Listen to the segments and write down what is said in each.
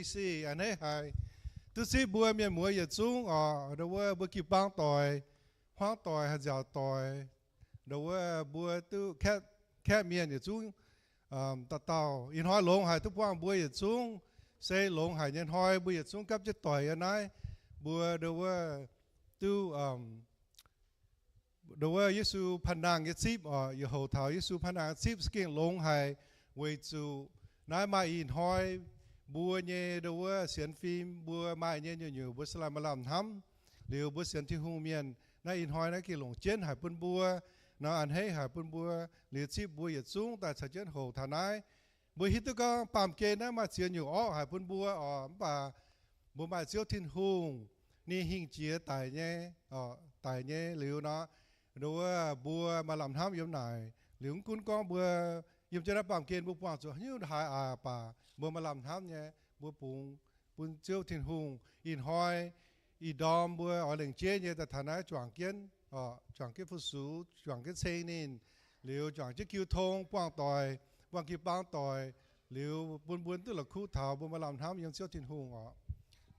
C C a'hneiv haic, duqv zipv mbuo mienh muoz yietc zungv oc. Ndo wuov mbuo jiu-baang doic, hmuangv doic, haaix nziaauc doic, ndo wuov mbuo duqv kaeqv, kaeqv mienh yietc zungv dauh dauh. Ih hnoi longx haic duqv buangh mbuo yietc zungv. Se longx haic nyei hnoi mbuo yietc zungv gapv jienv doic yiem naaiv. Mbuo ndo wuov duqv ndo wuov Yesu panh nangh nyei zipv oc. Yie houc taux Yesu panh nangh nyei zipv za'gengh longx haic, weic zuqc naaiv maaih ih hnoi mbuo nyei ndo wuov sienx fim mbuo maaih nyei nyungc-nyungc mbuo se laih maaih lamh hnamv. Liuz mbuo sienx Tin-Hungh mienh naaiv ih hnoi naaiv gengh longc jienv haic bun mbuo, nor a'hneiv haic bun mbuo. Liuz zipv mbuo yietc zungv daaih caux jienv houc taux naaiv. Mbuo hiuv duqv gorngv baamh gen naaiv maaih ziex nyungc orqv haic bun mbuo oc, mv baac mbuo maaih Ziouv Tin-Hungh, ninh hingh jiex daic nyei, daic nyei liuz nor, ndo wuov mbuo maaih lamh hnamv yiem naaic. Liuz mv gunv gorngv mbuo yiem jienv naaiv baamh gen mbuo buangh zuqc haaix nyungc haaix aqc baac mbuo maaih lamh hnamv nyei, mbuo bungx bun Ziouv Tin-Hungh. Ih hnoi ih ndorm mbuo oix lengc jeiv nyei daaih taux naaiv juangc jienv, juangc jienv fu-sux, juangc jienv ceng ninh, liuz juangc jienv jiu tong buangh doic, buangh jiu-baang doic, liuz bun mbuo duqv la'kuqv taux mbuo maaih lamh hnamv yiem Ziouv Tin-Hungh oc.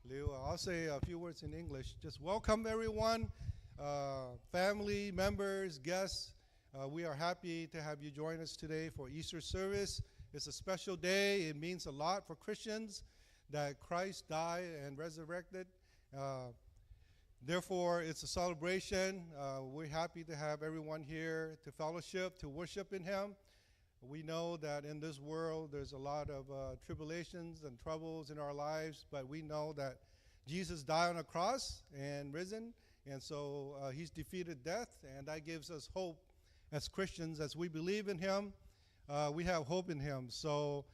Liuz, I'll say a few words in English. Just welcome everyone, uh, family members, guests. Uh, we are happy to have you join us today for Easter service. It's a special day. It means a lot for Christians that Christ died and resurrected. Uh, therefore, it's a celebration. Uh, we're happy to have everyone here to fellowship, to worship in Him. We know that in this world, there's a lot of, uh, tribulations and troubles in our lives, but we know that Jesus died on a cross and risen, and so, uh, He's defeated death, and that gives us hope as Christians, as we believe in Him, uh, we have hope in Him. So,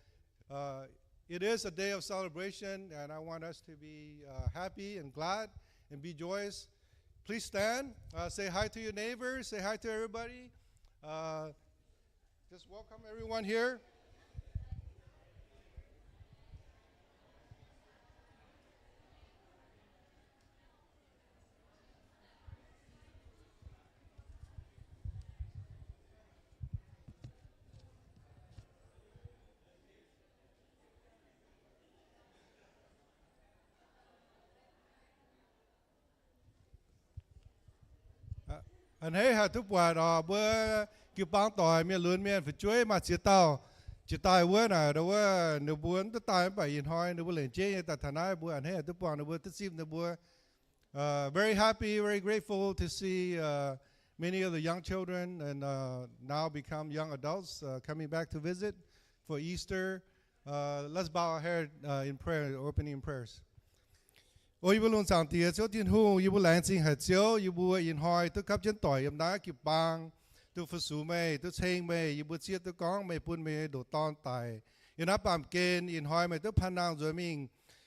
uh, it is a day of celebration, and I want us to be, uh, happy and glad and be joyous. Please stand. Uh, say hi to your neighbors. Say hi to everybody. Uh, just welcome everyone here. A'hneiv haih duqv buatc oc, mbuo jiu-baang doic, mienh lunx mienh, fu'jueiv maaih ziex dauh jiex daaih wuov naaic, ndo wuov ninh mbuo mv duqv daaih mv baac ih hnoi ninh mbuo lengc jeiv nyei daaih taux naaiv, mbuo a'hneiv haih duqv buangh ninh mbuo duqv zipv ninh mbuo. Uh, very happy, very grateful to see, uh, many of the young children and, uh, now become young adults, uh, coming back to visit for Easter. Uh, let's bow our head, uh, in prayer, opening prayers. O yie mbuo lungh zaangc Diex, Ziouv Tin-Hungh, yie mbuo laengz zingh haic Ziouv, yie mbuo ih hnoi duqv gapv jienv doic yiem naaiv jiu-baang, duqv fu-sux meih, duqv ceng meih. Yie mbuo zieqv duqv gorngv meih bun meih nyei ndoqc Dorn daic yiem naaiv baamh gen. Ih hnoi meih duqv panh nangh nzuonx mingh,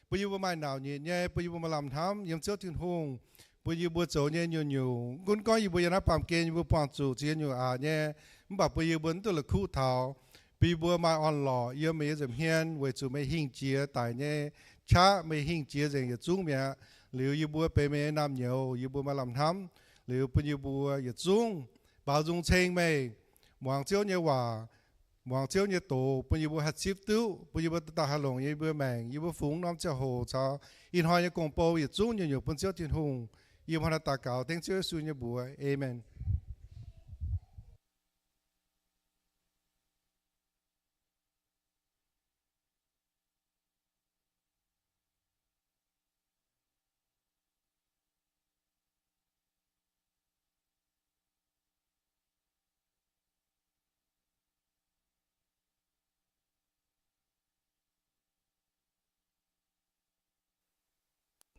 bun yie mbuo maaih nauc nyitc nyei, bun yie mbuo maaih lamh hnamv yiem Ziouv Tin-Hungh, bun yie mbuo zoux nyei nyungc-nyungc. Mv gunv gorngv yie mbuo yiem naaiv baamh gen yie mbuo buangh zuqc ziex nyungc aqc nyei, mv baac bun yie mbuo mv duqv la'kuqv taux, bun yie mbuo maaih orn-lorqc yiem meih nyei nza'hmien, weic zuqc meih hingh jiex daic nyei qaqv, meih hingh jiex nzengc yietc zungv mi'aqv. Liuz yie mbuo benx meih nyei naamh nyouz, yie mbuo maaih lamh hnamv. Liuz bun yie mbuo yietc zungv baaux nzung ceng meih, muangx Ziouv nyei waac, muangx Ziouv nyei doz, bun yie mbuo haih zipv duqv, bun yie mbuo dauh dauh haih longc yie mbuo maengc. Yie mbuo fungx norm ziangh hoc caux ih hnoi nyei gong-bou yietc zungv nyungc-nyungc bun Ziouv Tin-Hungh. Yie mbuo hnangv naaiv daux gaux dengv Ziouv Yesu nyei mbuox. Aamen.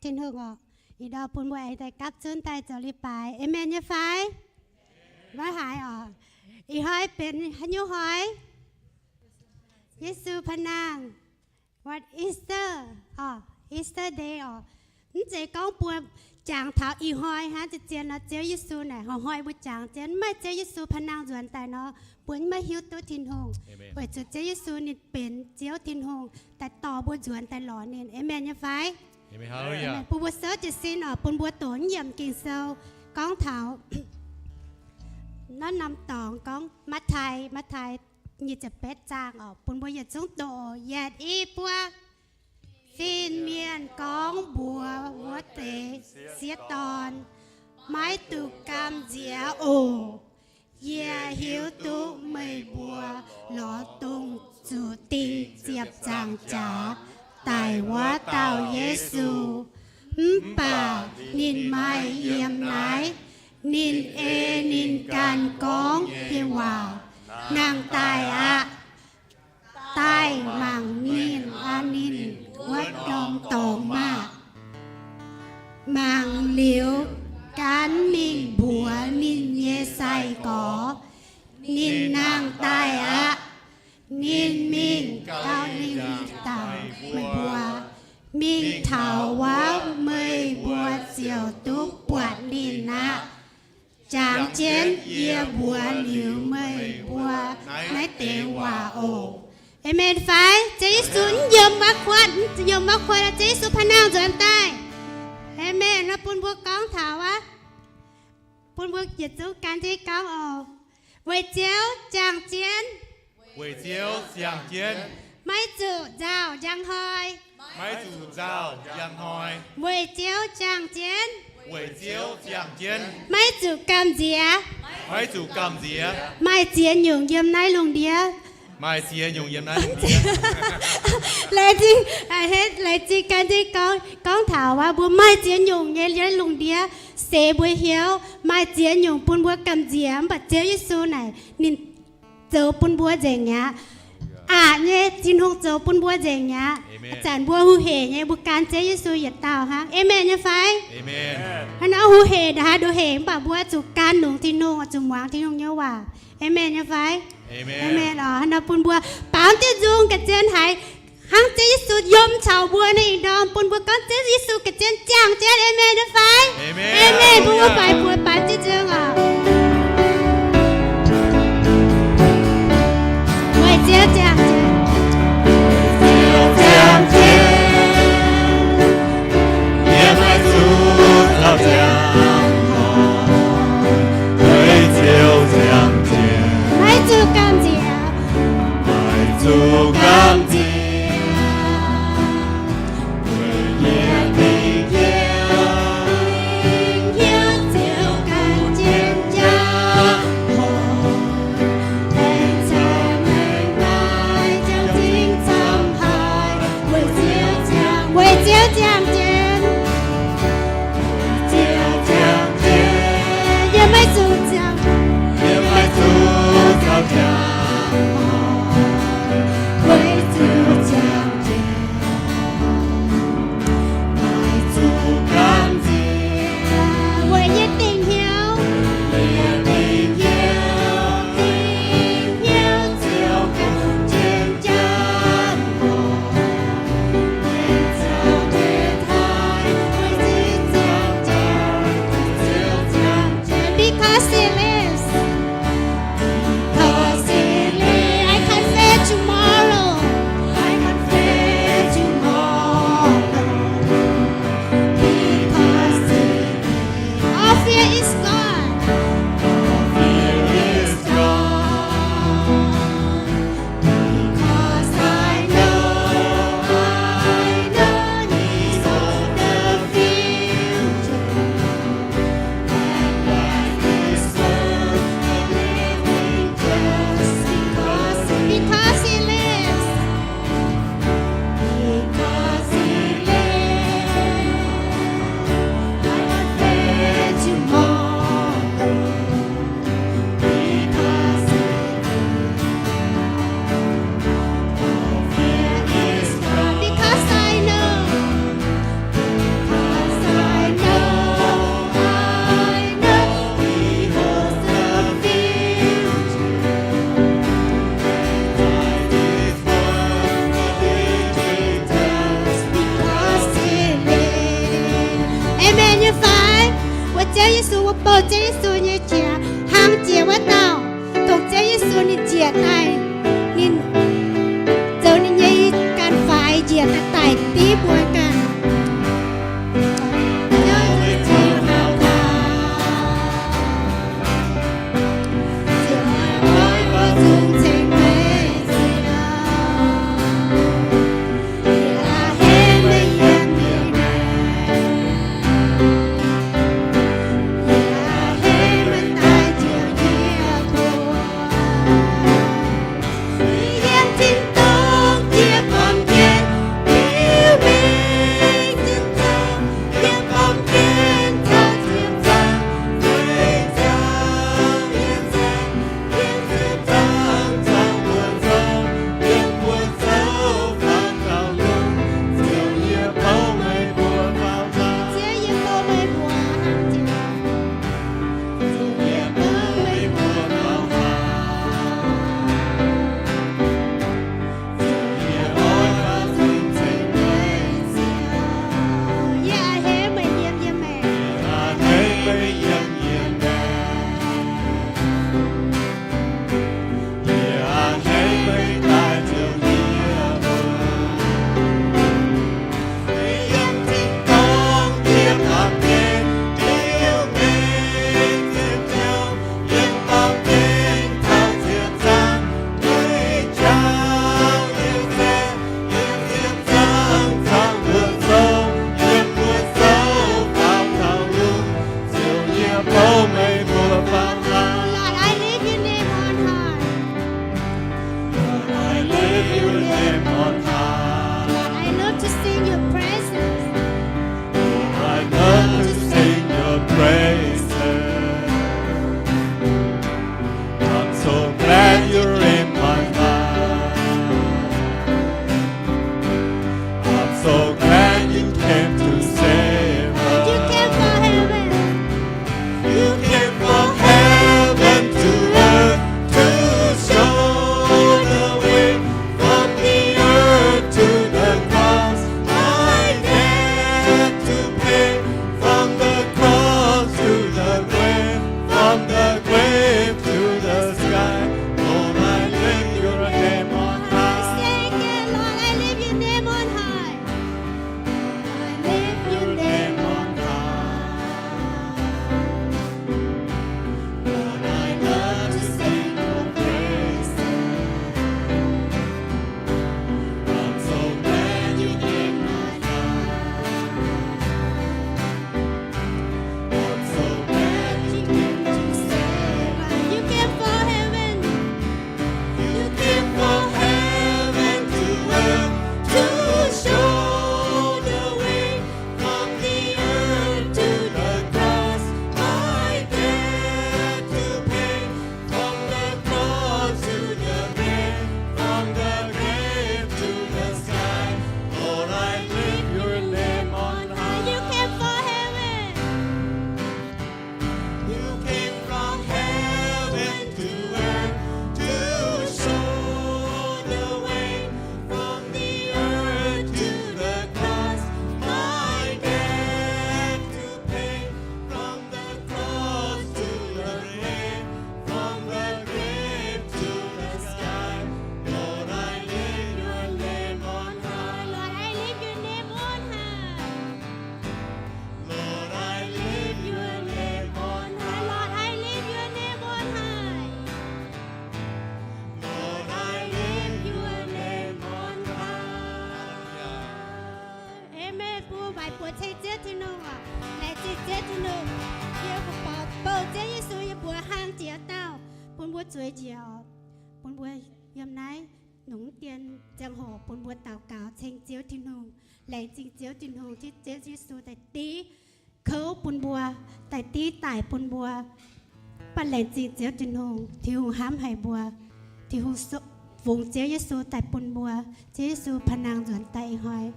Tin-Hungh oc, ih ndorm bun mbuo aengx daaih gapv zunv daaih zoux leiz-baaix. Aamen nyei fai? Maiv haaix oc. Ih hnoi benx haaix nyungc hnoi? Yesu panh nangh. What, Easter? Oc, Easter Day oc. Mv zeiz gorngv mbuo jangx taux ih hnoi hnangv, zien-zien nor Ziouv Yesu naaic hnoi-hnoi mbuo jangx jienv. Mv maaih Ziouv Yesu panh nangh nzuonx daaih nor, mbuo maiv hiuv duqv Tin-Hungh. Weic zuqc Ziouv Yesu ninh benx Ziouv Tin-Hungh daaih dorh mbuo nzuonx daaih lorz ninh. Aamen nyei fai? Bun mbuo souv jiez sin oc, bun mbuo doqc naaiv yiemc Ging-Sou gorngv taux naaiv norm dorngx gorngv Matv^taai, Matv^taai nyic ziepc betv zaang oc, bun mbuo yietc zungv doqc. Yietc, i, buo. Fih Mienh gorngv mbuox wuov deix sieqv dorn, maiv zuqc gamh nziex oc. Yie hiuv duqv meih mbuo lorz dongh zuqc ding ziepc nzaangc jaax daic wuov dauh Yesu. Mv baac ninh maaih yiem naaiv. Ninh ei ninh ganh gorngv nyei waac nangh daaih aqv. Daaih mangc ninh, aa, ninh wuov norm dorngx maah! Mangc liuz, gaanv mingh mbuox ninh nyei sai-gorx, ninh nangh daaih aqv. Ninh mingh gau, ninh dangc meih mbuo, mingh taux wuov meih mbuo ziouc duqv buatc ninh aqv. Jangx jienv yie mbuox liuz meih mbuo naaiv deix waac oc. Aamen fai? Ziouv Yesu mv yiem wuov kuotv, mv yiem wuov kuotv, Ziouv Yesu paav nangh nzuonx daaih. Aamen. Nor bun mbuo gorngv taux wuov, bun mbuo yietc zungv gan jienv gorngv oc. Weic Ziouv jangx jienv, weic Ziouv jangx jienv, maiv zuqc nzauh njang hnoi, maiv zuqc nzauh njang hnoi, weic Ziouv jangx jienv, weic Ziouv jangx jienv, maiv zuqc gamh nziex, maiv zuqc gamh nziex, maaih ziex nyungc yiem naaiv lungh ndiev, maaih ziex nyungc yiem naaiv lungh ndiev. Laengz zingh, laengz zingh gan jienv gorngv, gorngv taux wuov mbuo maaih ziex nyungc nyei yiem naaiv lungh ndiev, seix mbuo hnyouv maaih ziex nyungc bun mbuo gamh nziex, mv baac Ziouv Yesu naaic ninh zoux bun mbuo nzengc mi'aqv. Aqc nyei, Tin-Hungh zoux bun mbuo nzengc mi'aqv. Ih zanc mbuo huv hec nyei, mbuo gan Ziouv Yesu yietc dauh hnangv. Aamen nyei fai? Hnangv nor huv hec, ndongc haaix nduqc hec, mv baac mbuo zuqc gan longx Tin-Hungh, zuqc muangx Tin-Hungh nyei waac. Aamen nyei fai? Aamen oc. Hnangv nor bun mbuo baamz jienv nzung ga'zien haiz hnangv Ziouv Yesu yiem caux mbuo nyei ih ndorm, bun mbuo gorngv Ziouv Yesu ga'zien ziangh jienv. Aamen nyei fai? Aamen. Bun mbuo faix buoz baamz jienv nzung oc. Weic Ziouv ziangh jienv, Ziouv ziangh jienv, yie maiv zuqc nzauh njang hnoi. Weic Ziouv ziangh jienv, maiv zuqc gamh nziex, maiv zuqc gamh nziex. Weic Ziouv ziangh jienv, yie maiv zuqc nzauh, yie maiv zuqc nzauh njang hnoi. Weic Ziouv ziangh jienv, maiv zuqc gamh nziex. Weic yie dingc hnyouv, yie dingc hnyouv, dingc hnyouv Ziouv ganh jienv jangx oc. Mienh caux mienh taaih, weic Ziouv ziangh jienv, Ziouv ziangh jienv. Because He lives. Because He lives. I can face tomorrow. I can face tomorrow. Because He lives. All fear is gone. All fear is gone. Because I know, I know He holds the future. Because He lives. Because He lives, I can face tomorrow. Because He lives. All fear is gone. Because I know. Because I know, I know He holds the future. Because He lives. Because He lives. Aamen nyei fai? Weic Ziouv Yesu, mbuo bouh Ziouv Yesu nyei qiex, hnangv jiex wuov dauh, dongh Ziouv Yesu ninh njiec daaih, ninh zoux ninh nyei ganh faix njiec daaih daic div mbuo ganh. Mbuo waaic buoz ceng Ziouv Tin-Hungh oc. Laengz zingh Ziouv Tin-Hungh, yie bouh, bouh Ziouv Yesu yie mbuox hlang jiex dauh bun mbuo zueiz njiec oc. Bun mbuo yiem naaiv nongc dien ziangh hoc bun mbuo daux gaux ceng Ziouv Tin-Hungh. Laengz zingh Ziouv Tin-Hungh, Ziouv Yesu daaih div kouv bun mbuo, daaih div daic bun mbuo. Mv baac laengz zingh Ziouv Tin-Hungh, Tin-Hungh hnamv haic mbuo. Tin-Hungh fungx Ziouv Yesu daaih bun mbuo. Ziouv Yesu pa'nangh nzuonx daaih ih hnoi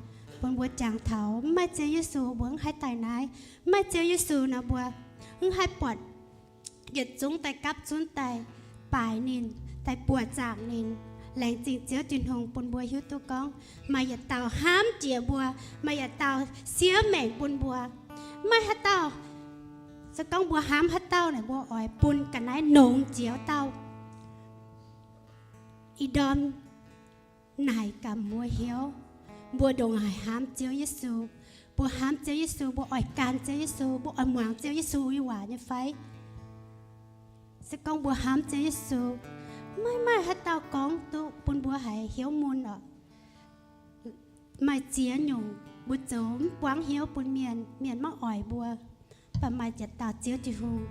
bun mbuo jangx taux mv maaih Ziouv Yesu mbuo mv haih daaih naaiv. Mv maaih Ziouv Yesu nor mbuo mv haih buatc yietc zungv daaih gapv zunv daaih baaix ninh, daaih buoqc zaangc ninh. Laengz zingh Ziouv Tin-Hungh bun mbuo hiuv duqv gorngv maaih yietc dauh hnamv jiex mbuo, maaih yietc dauh siev maengc bun mbuo. Mv maaih haaix dauh, se gorngv mbuo hnamv haaix dauh naaic, mbuo oix bun ga'naaiv nongx jiex wuov dauh. Ih ndorm naaic gaax mbuo hnyouv, mbuo ndongc haaix hnamv Ziouv Yesu. Mbuo hnamv Ziouv Yesu, mbuo oix gan Ziouv Yesu, mbuo oix muangx Ziouv Yesu nyei waac nyei fai? Se gorngv mbuo hnamv Ziouv Yesu, maiv maaih haaix dauh gorngv duqv bun mbuo haiz hnyouv mun oc. Maaih ziex nyungc mbuo zoux mv buangv hnyouv bun mienh, mienh maiv oix mbuo. Mv baac maaih yietc dauh Ziouv Tin-Hungh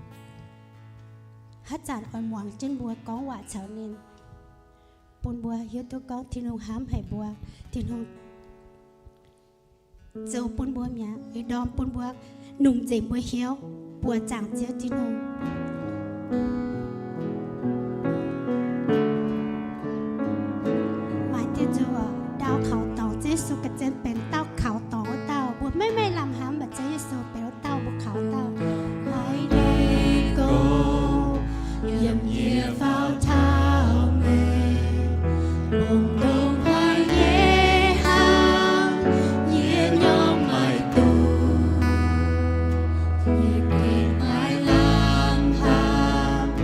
haaix zanc oix muangx jienv mbuo gorngv waac caux ninh, bun mbuo hiuv duqv gorngv Tin-Hungh hnamv haic mbuo. Tin-Hungh zoux bun mbuo mi'aqv. Ih ndorm bun mbuo nungx nzengc mbuo hnyouv buoqc zaangc Ziouv Tin-Hungh. Maaih diuh nzung oc, ndau kaux dorngx. Ziouv Yesu ga'zien benx dauh kaux dorngx wuov dauh. Mbuo maiv maaih lamh hnamv, mv baac Ziouv Yesu benx wuov dauh mbuo kaux dauh. Haiz deix gorx, yiem yie faaux taux meih, longc ndongc haaix nyei hnangv, yie nyormh maiv duqv. Yie gengh maaih lamh hnamv,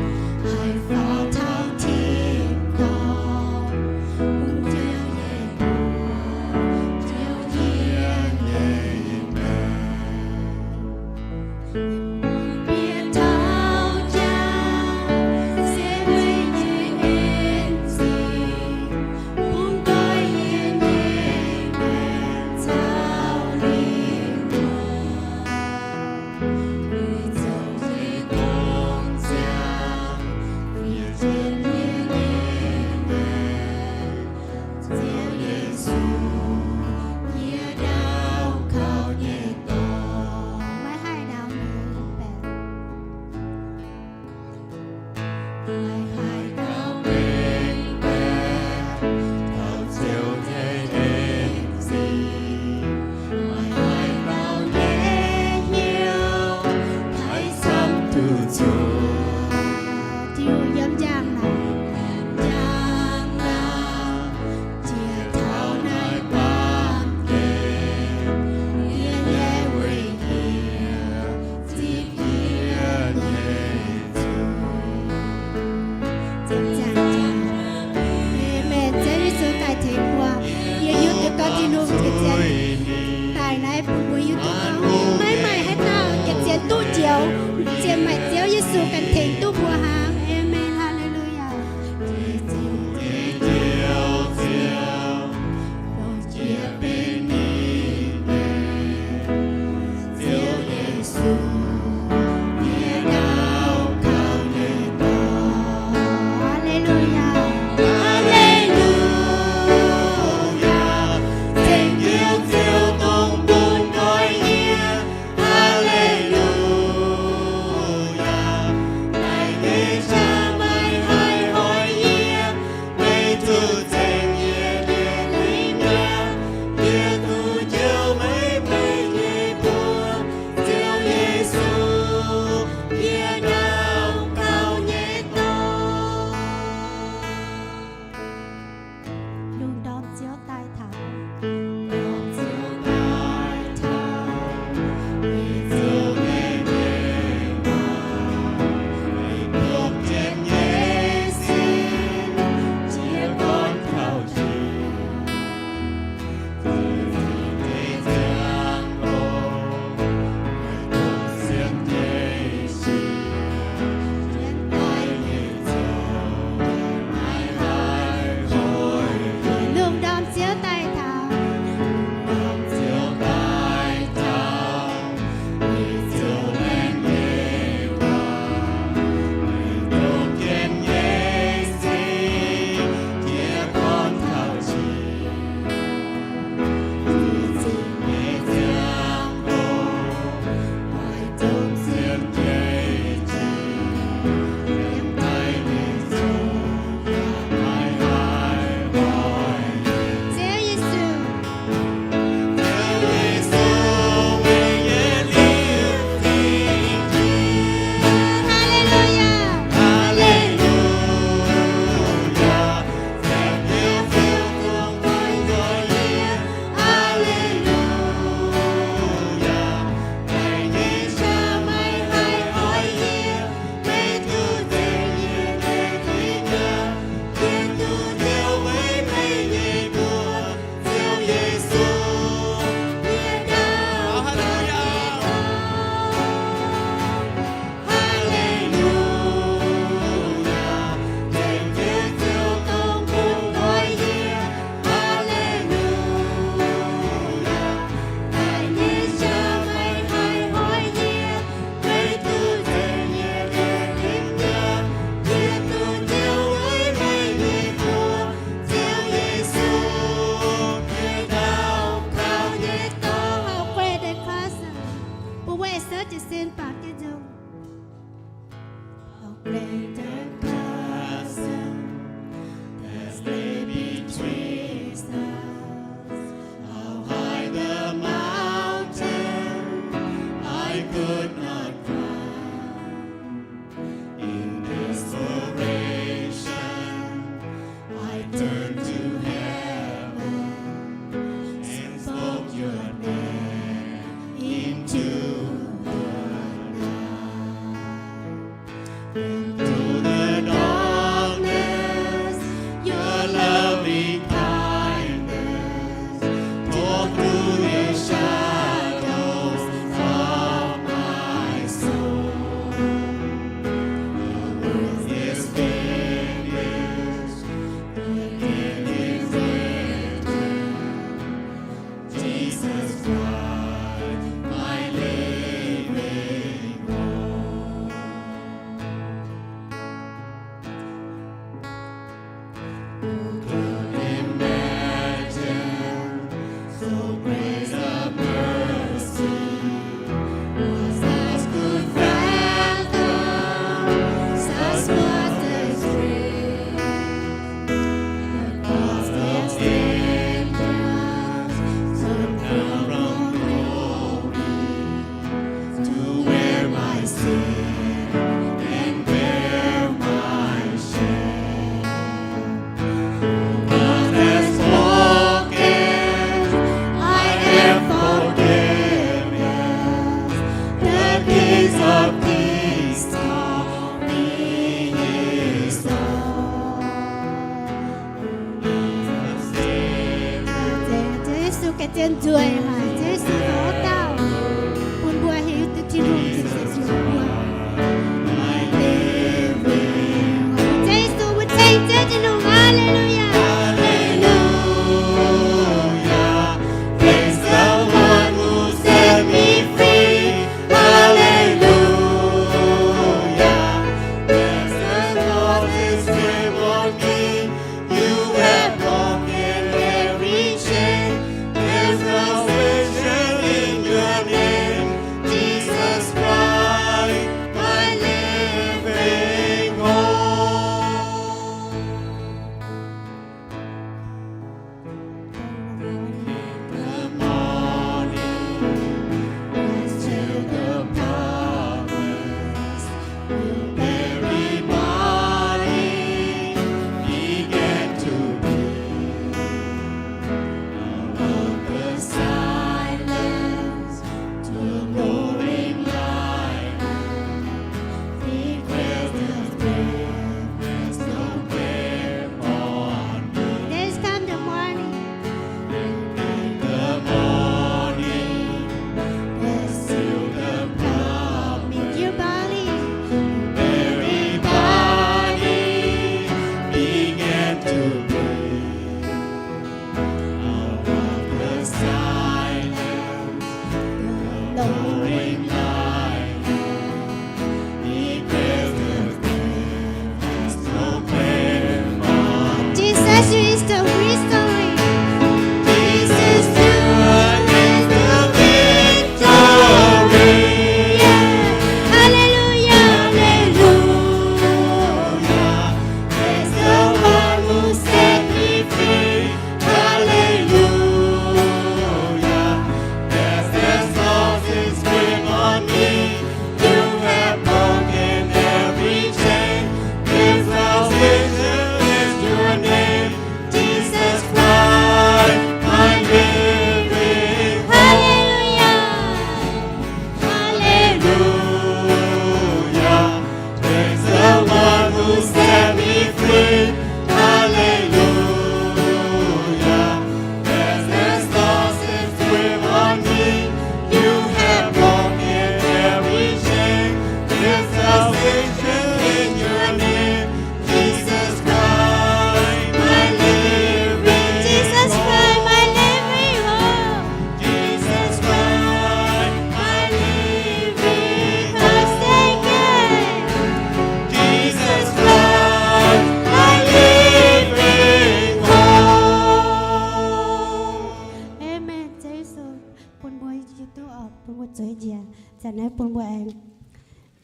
Bun mbuo hiuv duqv oc, bun mbuo zueiz njiec. Zanc naaiv bun mbuo aengx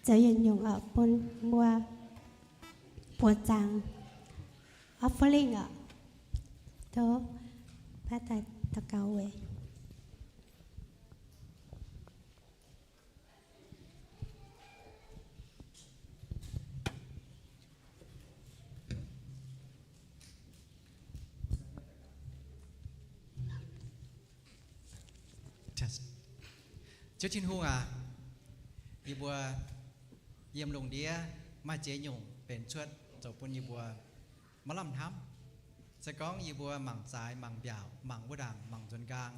zoux yietc nyungc oc, bun mbuo buoqc zaangc offering oc. Tov baav daaih daux gaux weic Ziouv Tin-Hungh aac, yie mbuo yiem lungh ndiev maaih ziex nyungc benx cuotv zoux bun yie mbuo maaih lamh hnamv. Se gorngv yie mbuo mangc zaaix, mangc mbiaauc, mangc wuov ndaangc, mangc nzuonx nqaang,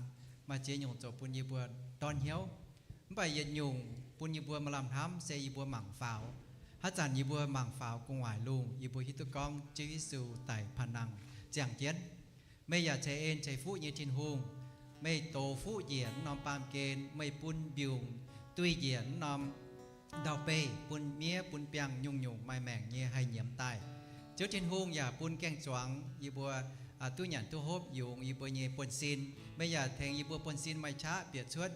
maaih ziex nyungc zoux bun yie mbuo dorn hnyouv. Mv baac yietc nyungc bun yie mbuo maaih lamh hnamv se yie mbuo mangc faaux. Haaix zanc yie mbuo mangc faaux gu'nguaaic lungh, yie mbuo hiuv duqv gorngv Ziouv Yesu daic panh nangh ziangh jienv. Meih yaac ceix en ceix fuqv nyei Tin-Hungh. Meih dox fuqv njiec wuov norm baamh gen, meih bun mbiungc duih njiec wuov norm ndau-beih, bun miev bun biangh nyungc-nyungc maaih maengc nyei haih nyiemz daaih. Ziouv Tin-Hungh yaac bun gaeng-zuangx yie mbuo duqv nyanc duqv hopv yungz yie mbuo nyei buonv-sin. Meih yaac tengx yie mbuo buonv-sin maaih qaqv bieqc cuotv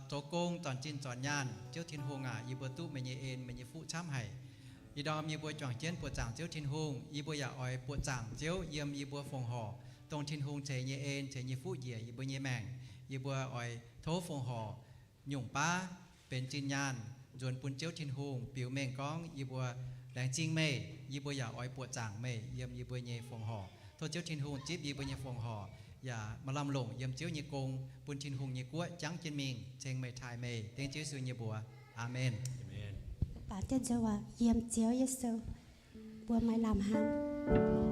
zoux gong, zornc zinh zornc nyaanh. Ziouv Tin-Hungh aac, yie mbuo duqv meih nyei en, meih nyei fuqv camv haic. Ih ndorm yie mbuo juangc jienv buoqc zaangc Ziouv Tin-Hungh. Yie mbuo yaac oix buoqc zaangc Ziouv yiem yie mbuo fongc horc, dongh Tin-Hungh ceix nyei en, ceix nyei fuqv njiec yie mbuo nyei maengc. Yie mbuo oix tov fongc horc nyungc baav benx zinh nyaanh nzuonx bun Ziouv Tin-Hungh, biux mengh gorngv yie mbuo laengz zingh meih. Yie mbuo yaac oix buoqc zaangc meih yiem yie mbuo nyei fongc horc. Tov Ziouv Tin-Hungh zipv yie mbuo nyei fongc horc yaac maaih lamh longc yiem Ziouv nyei gong, bun Tin-Hungh nyei guoqv jangv jienv mingh. Ceng meih taaih meih, dengv Ziouv Yesu nyei mbuox. Aamen. Baaux jienv nzuonx waac yiem Ziouv Yesu, mbuo maaih lamh hnamv.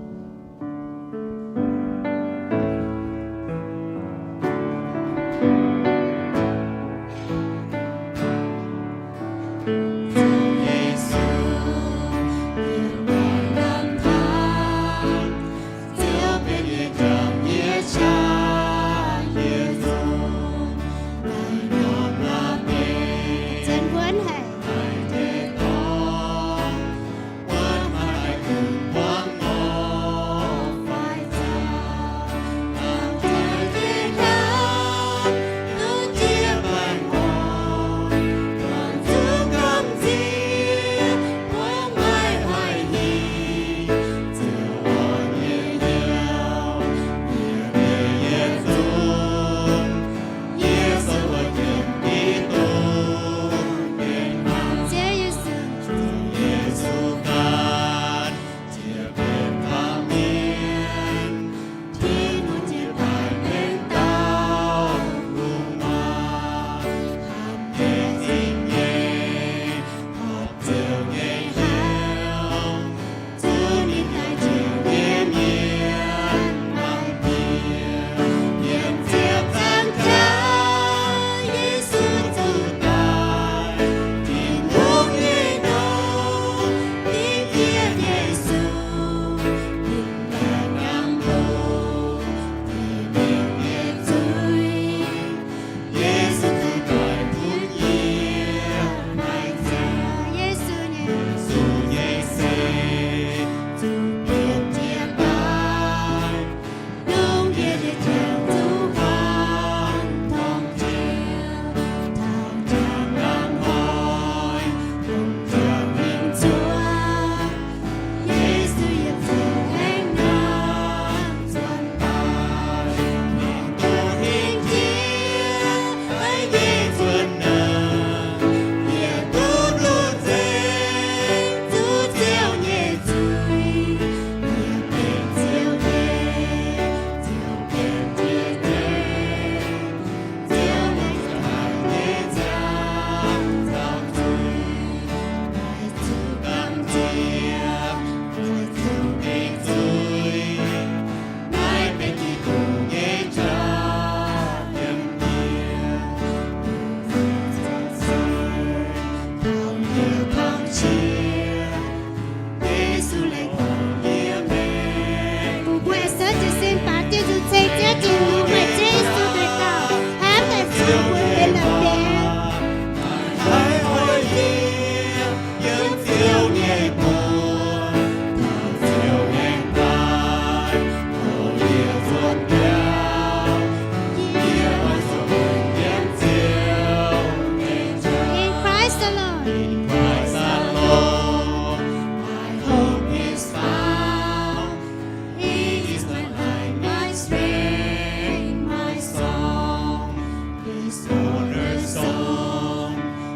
Cornerstone,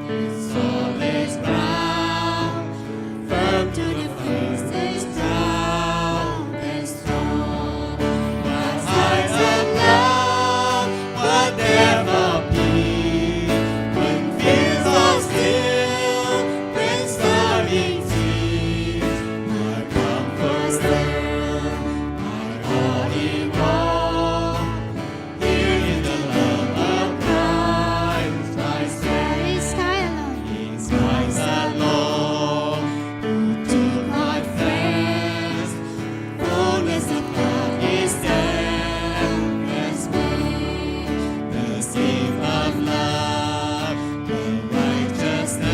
its solid ground, firm to the fiercest drought and storm. My eyes are blind, but never be. When fears are still, when starving cease, my comfort still, my all in all. Here in the love of Christ, my strength is Christ alone. In Christ alone, who took my flesh, fullness of God is there as me. The gift of love, the righteousness,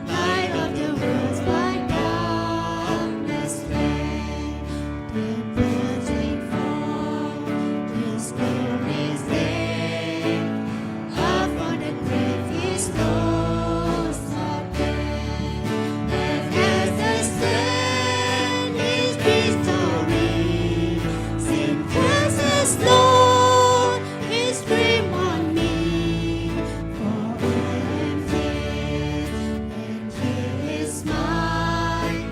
Light of the world, by darkness slain, the virgin forth, His glorious day, up from the grave His rose again. And as the slain His victory, sin curses Lord, His grip on me, for I am His, and He is mine.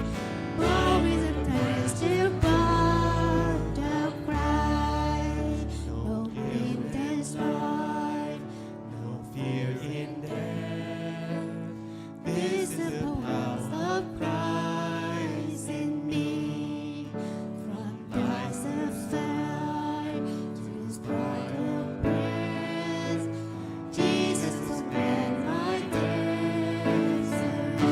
Glory and praise to God the Christ. No pain and strife, no fear in death. This is the power of Christ in me. From dark of fire to His bright of praise, Jesus has paid my debt.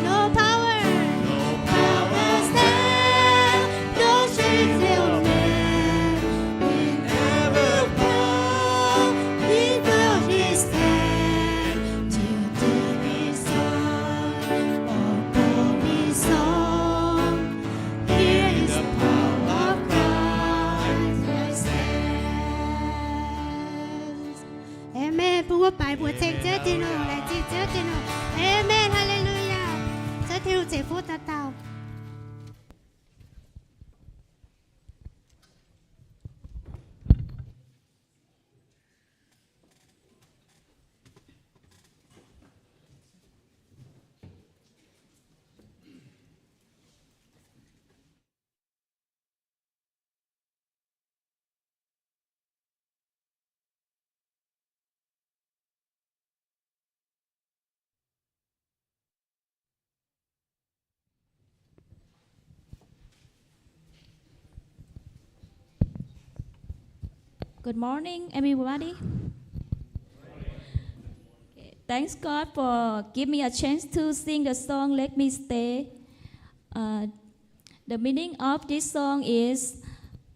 No power, no power stand, no shame will stand in ever power. He will stand till deep inside, all glory song. Here is the power of Christ that stands. Amen. Bun wuov baix mbuox ceng Ziouv Tin-Hungh, laengz zingh Ziouv Tin-Hungh. Amen. Haleluyaa. Ziouv Tin-Hungh ceix fuqv dauh dauh. Good morning, everybody. Thanks God for give me a chance to sing the song Let Me Stay. Uh, the meaning of this song is,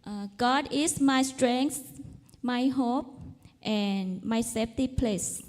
uh, God is my strength, my hope, and my safety place.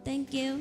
Thank you.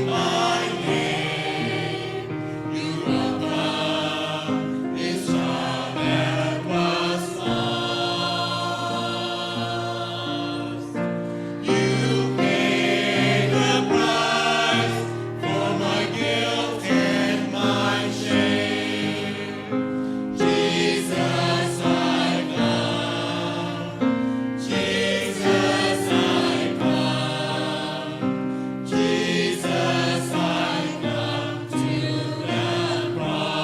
my name, you will come, this child that was lost. You paid the price for my guilt and my shame. Jesus, I come. Jesus, I come. Jesus, I come to the cross.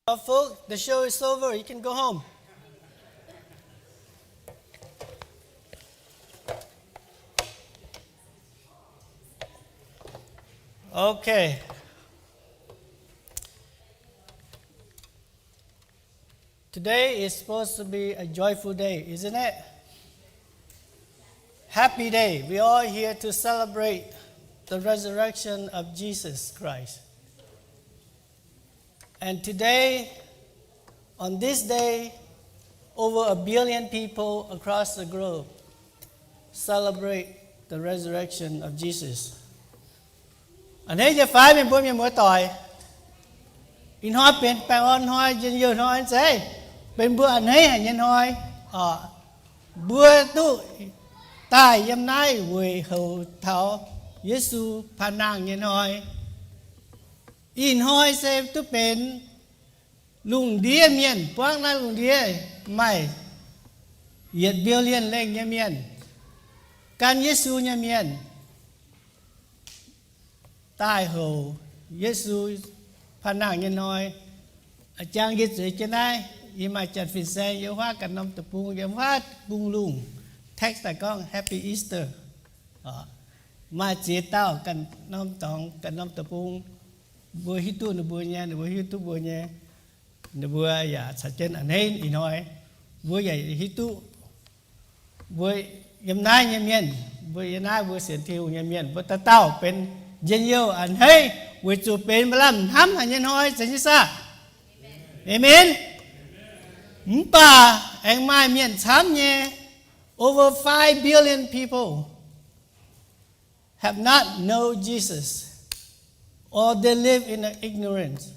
Well, folks, the show is over. You can go home. Okay. Today is supposed to be a joyful day, isn't it? Happy day. We all here to celebrate the resurrection of Jesus Christ. And today, on this day, over a billion people across the globe celebrate the resurrection of Jesus. A'hneiv nyei fai mienh mbuo mienh muoz doic, ih hnoi benx baengh orn hnoi, njien-youh hnoi zeiz, benx mbuo a'hneiv haic nyei hnoi. Mbuo duqv daaih yiem naaiv weic houx taux Yesu paan nangh nyei hnoi. Ih hnoi se duqv benx lungh ndiev mienh, buangv naaiv lungh ndiev maaih yietc billion lengh nyei mienh, gan Yesu nyei mienh, daaih houx Yesu paan nangh nyei hnoi. Jangx yie zueiz jienv naaiv, yie maaih janx fin-saeng yiem wuov ganh norm deic-bung, yiem wuov bung lungh text daaih gorngv Happy Easter. Maaih ziex dauh ganh norm dorngx, ganh norm deic-bung, mbuo hiuv duqv ninh mbuo nyei, ninh mbuo hiuv duqv mbuo nyei. Ninh mbuo yaac caux jienv a'hneiv ih hnoi. Mbuo yaac hiuv duqv mbuo yiem naaiv nyei mienh, mbuo yiem naaiv mbuo sienx Tin-Hungh nyei mienh, mbuo dauh dauh benx njien-youh a'hneiv weic zuqc benx maaih lamh hnamv haic nyei hnoi, zeiz nyei saah? Aamen. Mv baac aengx maaih mienh camv nyei, over five billion people have not know Jesus, or they live in the ignorance,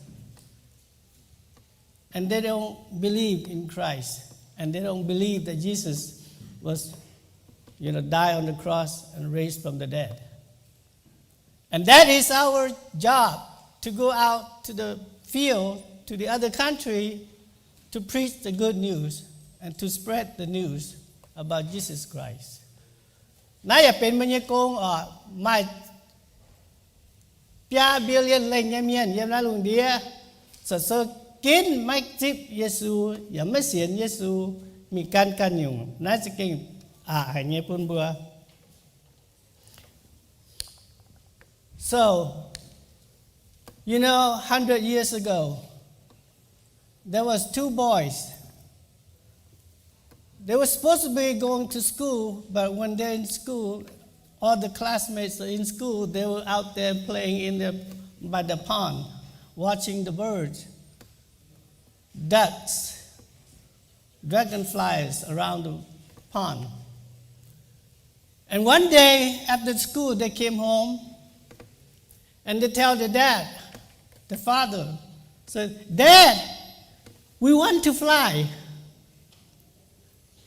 and they don't believe in Christ, and they don't believe that Jesus was, you know, died on the cross and raised from the dead. And that is our job, to go out to the field, to the other country, to preach the good news and to spread the news about Jesus Christ. Naaiv yaac benx mbuo nyei gong oc. Maaih biaa billion lengh nyei mienh yiem naaiv lungh ndiev corc sou ginv maiv zipv Yesu, yaac maiv sienx Yesu, mingh gan ganh nyungc. Naaiv za'gengh aqc haic nyei bun mbuo. So, you know, hundred years ago, there was two boys. They were supposed to be going to school, but when they're in school, all the classmates are in school, they were out there playing in the, by the pond, watching the birds, ducks, dragonflies around the pond. And one day after school, they came home and they tell the dad, the father, said, "Dad, we want to fly."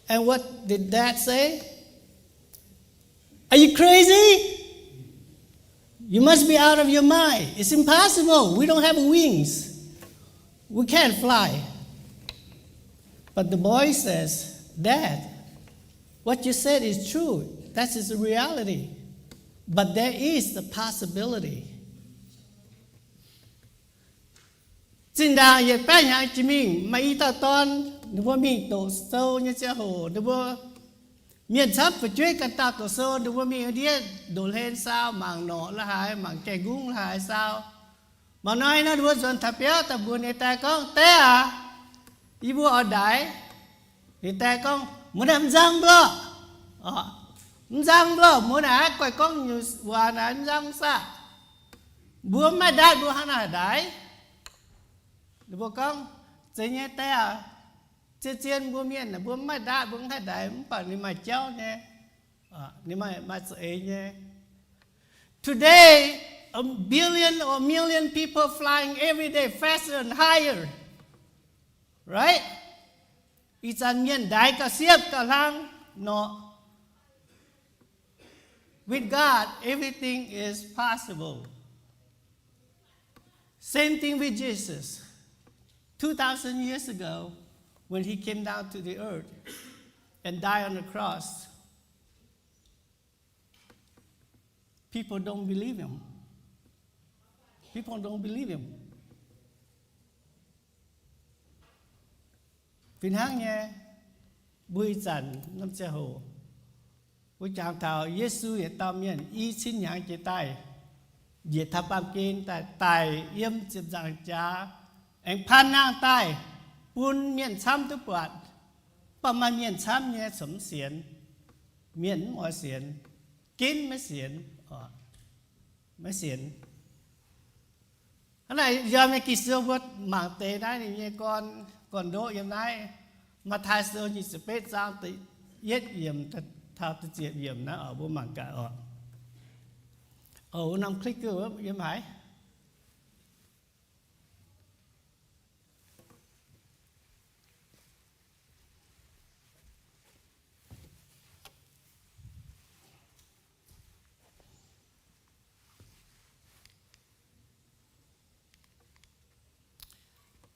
And what did dad say? "Are you crazy? You must be out of your mind. It's impossible. We don't have wings. We can't fly." But the boy says, "Dad, what you said is true. That is the reality. But there is the possibility." Zinh ndaangc yietc baeqv hnyangx jiex mingh, maaih i dauh dorn, ninh mbuo mingh doqc sou nyei ziangh hoc, ninh mbuo mienh camv fu'jueiv ganh dauh doqc sou, ninh mbuo mingh ndiev ndoqc hlen saau, mangc norqc la'haaix, mangc gaengh nqungv la'haaix saau. Mangc hnoi nor, ninh mbuo nzuonx taux biauv daaih mbuox ninh nyei die gorngv, Die aac, yie mbuo oix ndaix. Ninh die gorngv, Mbuo naaic mv nzangv mborqv. Mv nzangv mborqv, mbuo naaic guaih gorngv nyungc waac naaic mv nzangv saah? Mbuo mv maaih ndaatv, mbuo hnangv naaic haih ndaix? Ninh mbuo gorngv, Zeiz nyei, die aac. Zien-zien mbuo mienh, mbuo mv maaih ndaatv, mbuo mv haih ndaix, mv baac ninh maaih jauv nyei. Ninh maaih, maaih za'eix nyei. Today, a billion or million people flying every day faster and higher. Right? Ih zanc mienh ndaix gauh siepv gauh hlang nor. With God, everything is possible. Same thing with Jesus. Two thousand years ago, when he came down to the earth and died on the cross, people don't believe him. People don't believe him. Fih hnangv nyei, mbuo ih zanc norm ziangh hoc, mbuo jangx taux Yesu yietc dauh mienh i cin hnyangx jiex daaih, njiec taux baamh gen daaih, daic yiem ziepc nzaangc jaax, aengx paan nangh daaih bun mienh camv duqv buatc. Mv baac maaih mienh camv nyei corc mv sienx. Mienh mv oix sienx, ginv maiv sienx, maiv sienx. Hnangv naaic yiem nyei Ging-Sou mbuo mangc deix naaiv ninh nyei gorn, gorn-ndoqv yiem naaiv Matv^taai Sou nyic ziepc betv zaang da'yietv yiemc taux da'ziepc yiemc naaiv oc, mbuo mangc gaax oc. Oc, norm clicker yiem haaix?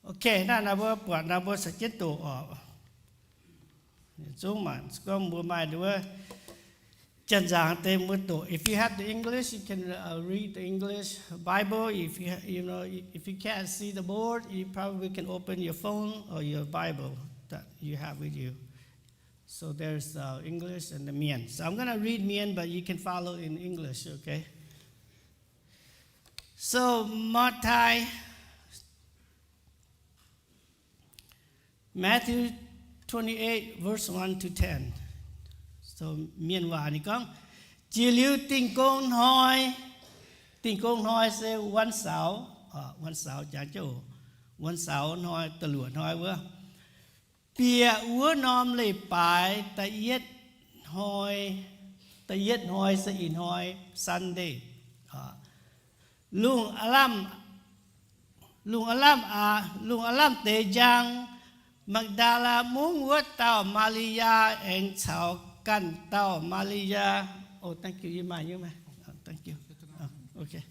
Ok, naaiv nor mbuo buatc nor mbuo caux jienv doqc oc. Zungv mangc gorngv mbuo maaih wuov janx-nzangc deix mbuo doqc. If you have the English, you can uh, read the English Bible. If you, you know, if you can't see the board, you probably can open your phone or your Bible that you have with you. So there's uh, English and the Mien. So I'm going to read Mien, but you can follow in English, okay? So Matv^taai, Matthew twenty-eight, verse one to ten. So Mienh waac ninh gorngv, jiex liuz Dingh Gong Hnoi, Dingh Gong Hnoi se วันเสาร์, วันเสาร์ jangx jienv oc, วันเสาร์ hnoi, da'luoqc hnoi wuov, bieqc wuov norm leiz-baaix da'yietv hnoi, da'yietv hnoi se ih hnoi Sunday. Lungh aav lamh, lungh aav lamh aqv, lungh aav lamh deix njang, Maa^ndaa^laa Mungv wuov dauh Maa^li^yaa aengx caux ganh dauh Maa^li^yaa, oh, thank you, you mind, you mind, oh, thank you, oh, okay,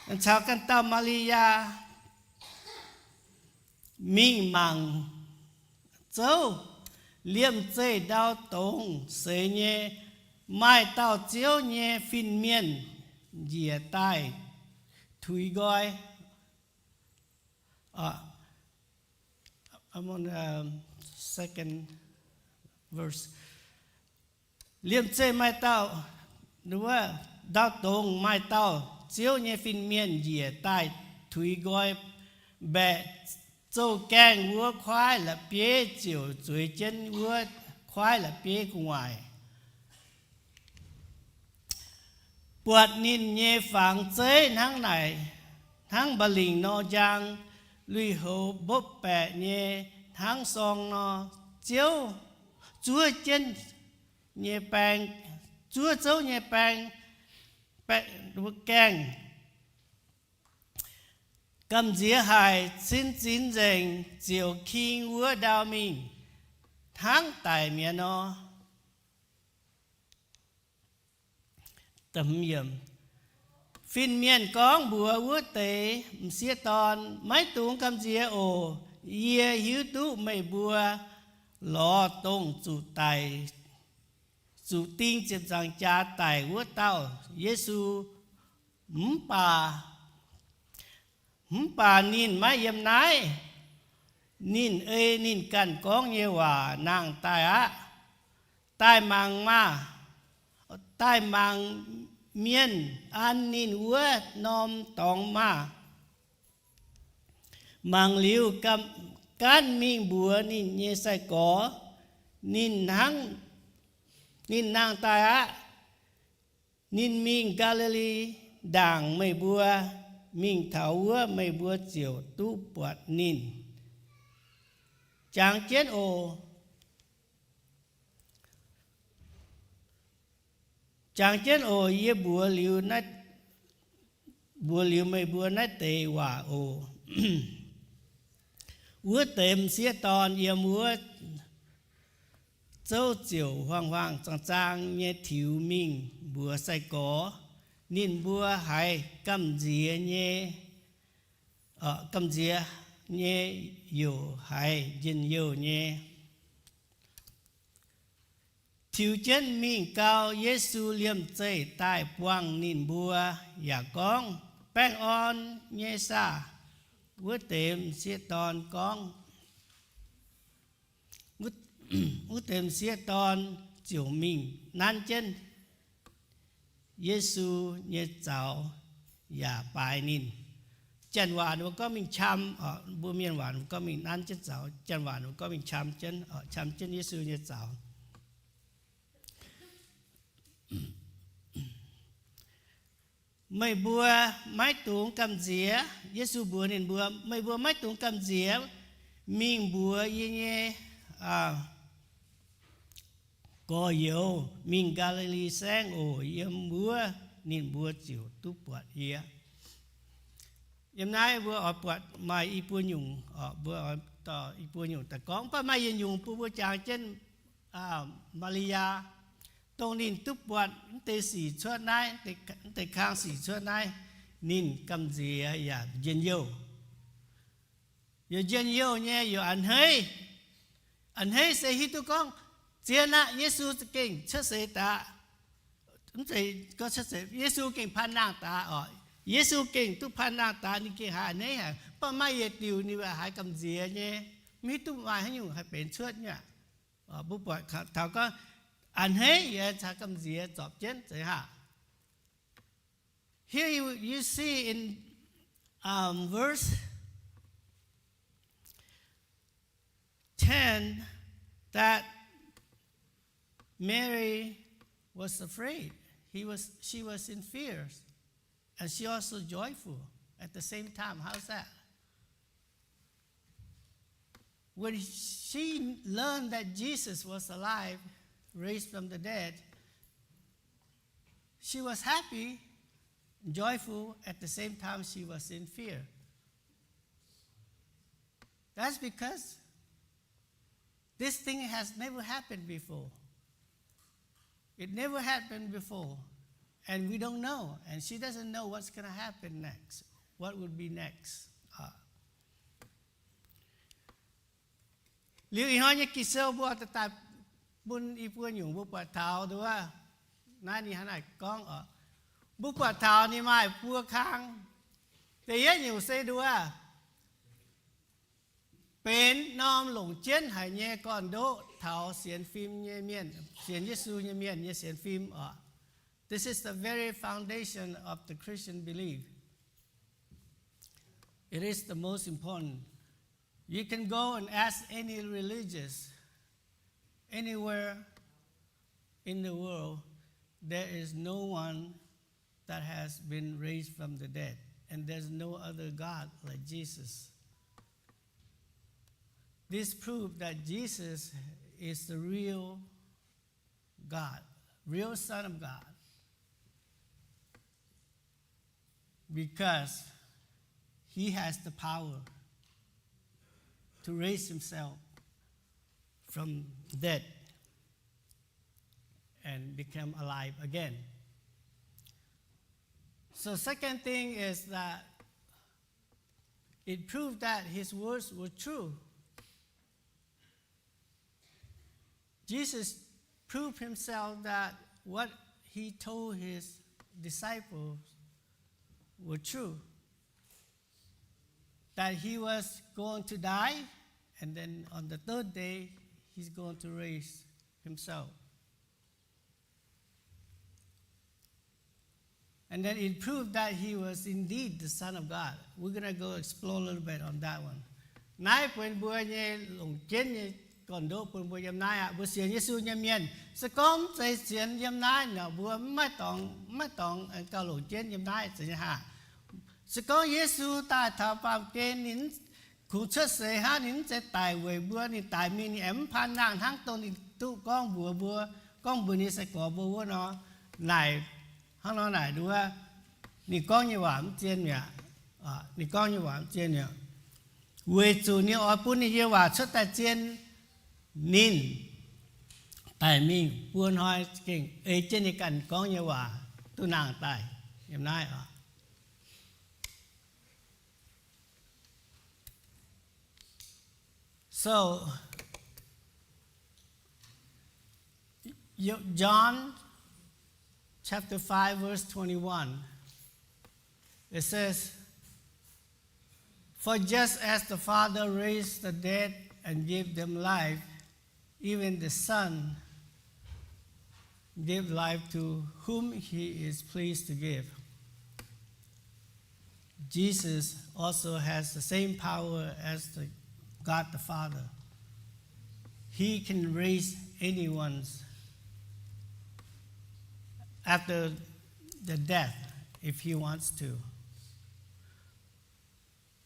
aengx caux ganh dauh Maa^li^yaa mingh mangc zouv. Liemh zeih ndau dongz seix nyei, maaih dauh Ziouv nyei fin-mienh njiec daaih tuix nqoi. Uh, I'm on, um, second verse. Liemh zeih maaih dauh, wuov, ndau dongz maaih dauh Ziouv nyei fin-mienh njiec daaih tuix nqoi, mbaeqc zouv gaengh wuov kuaaiv la'bieiv ziouc zueiz jienv wuov kuaaiv la'bieiv gu'nguaaic. Buatc ninh nyei fangx zeiv hnangv naaic, hnangv mba'lingc nor njang, lui-houx mbopv baeqc nyei hnangv sorng nor, Ziouv zuov jienv nyei baeng, zuov zouv nyei baeng, baeng, gaengh gamh nziex haic, cin zinx nzengc, ziouc king wuov ndau mingh hnangv daic mi'aqv nor. Fin-mienh gorngv mbuox wuov deix m'sieqv dorn, maiv dungx gamh nziex oc. Yie hiuv duqv meih mbuo lorz dongh zuqc daic, zuqc ding ziepc nzaangc jaax daic wuov dauh Yesu. Mv baac, mv baac ninh maiv yiem naaiv. Ninh ei ninh ganh gorngv nyei waac nangh daaih aqv. Daaih mangc maah! Daaih mangc mienh an ninh wuov norm dorngx maah! Mangc liuz, gaanv mingh mbuox ninh nyei sai-gorx, ninh hnangv, ninh nangh daaih aqv. Ninh mingh Gaa^li^li Ndaangc, meih mbuo mingh taux wuov, meih mbuo ziouc duqv buatc ninh. Jangx jienv oc. Jangx jienv oc. Yie mbuox liuz, mbuox liuz meih mbuo naaiv deix waac oc. Wuov deix m'sieqv dorn yiem wuov zouv ziouc huaang-huaang zaang-zaang nyei tiux mingh mbuox sai-gorx. Ninh mbuo haiz gamh nziex nyei, gamh nziex nyei youc haiz njien-youh nyei, tiux jienv mingh gau. Yesu liemh zeih daaih buangh ninh mbuo, yaac gorngv, Baengh orn nyei saah? Wuov deix m'sieqv dorn gorngv, wuov deix m'sieqv dorn ziouc mingh nanv jienv Yesu nyei zaux yaac baaix ninh. Janx waac ninh mbuo gorngv mingh qam, mbuo mienh waac ninh mbuo gorngv mingh nanv jienv zaux. Janx waac ninh mbuo gorngv mingh qam jienv, qam jienv Yesu nyei zaux. Meih mbuo maiv dungx gamh nziex. Yesu mbuox ninh mbuo, meih mbuo maiv dungx gamh nziex mingh mbuox yie nyei gorx-youz, mingh Gaa^li^li Saengv oc. Yiem wuov ninh mbuo ziouc duqv buatc yie. Yiem naaiv mbuo oix buatc maaih i buo nyungc, mbuo oix i buo nyungc daaih gorngv. Mv baac maaih yietc nyungc bun mbuo jangx jienv Maa^li^yaa, dongh ninh duqv buatc mv deix sic cuotv naaiv, mv deix kang sic cuotv naaiv, ninh gamh nziex yaac njien-youh. Youc njien-youh nyei, youc a'hneiv. A'hneiv se hiuv duqv gorngv zien aqv, Yesu za'gengh cuotv seix daaih. Yesu gengh paan nangh daaih oc. Yesu gengh duqv paan nangh daaih, ninh gengh haiz a'hneiv haic. Mv baac maaih yietc diuc ninh haiz gamh nziex nyei, mv hiuv duqv maaih haaix nyungc haih benx cuotv nyei aqv. Mbuo buatc taux gorngv a'hneiv yaac caux gamh nziex zorpc jienv zeiz haah. Here you, you see in um, verse ten that Mary was afraid. He was, she was in fears. And she also joyful at the same time. How's that? When she learned that Jesus was alive, raised from the dead, she was happy, joyful. At the same time, she was in fear. That's because this thing has never happened before. It never happened before. And we don't know. And she doesn't know what's gonna happen next. What would be next? Liuz ih hnoi nyei Ging-Sou mbuo daaih bun i buo nyungc mbuo buatc taux nduov, naaiv ninh hnangv naaic gorngv oc. Mbuo buatc taux ninh maaih buo kang. Da'yietv nyungc se nduov, benx norm longc jienv haic nyei gorn-ndoqv taux sienx fim nyei mienh, sienx Yesu nyei mienh nyei sienx fim oc. This is the very foundation of the Christian belief. It is the most important. You can go and ask any religious anywhere in the world, there is no one that has been raised from the dead, and there's no other God like Jesus. This proved that Jesus is the real God, real Son of God, because he has the power to raise himself from death and become alive again. So second thing is that it proved that his words were true. Jesus proved himself that what he told his disciples were true, that he was going to die, and then on the third day, he's going to raise himself. And then it proved that he was indeed the Son of God. We're gonna go explore a little bit on that one. Naaiv benx mbuo nyei longc jienv nyei gorn-ndoqv bun mbuo yiem naaiv aqv. Mbuo sienx Yesu nyei mienh, se gorngv mv zeiz sienx yiem naaiv nor, mbuo maiv dorngx, maiv dorngx gauh longc jienv yiem naaiv zeiz nyei haah. Se gorngv Yesu daaih taux baamh gen, ninh kungx cuotv seix hnangv, ninh mv zeiz daic weic mbuo. Ninh daic mingh, ninh aengx mv paan nangh hnangv dongh ninh duqv gorngv mbuox mbuo, gorngv mbuox ninh nyei sai-gorx mbuo wuov nor. Naaic hnangv nor naaic nduov, ninh gorngv nyei waac mv zien mi'aqv. Ninh gorngv nyei waac mv zien mi'aqv, weic zuqc ninh oix bun ninh nyei waac cuotv daaih zien. Ninh daic mingh buo hnoi gengh ei jienv ninh ganh gorngv nyei waac duqv nangh daaih yiem naaiv oc. So, John chapter five, verse twenty-one, it says, "For just as the Father raised the dead and gave them life, even the Son give life to whom he is pleased to give." Jesus also has the same power as the God the Father. He can raise anyone's after the death if he wants to.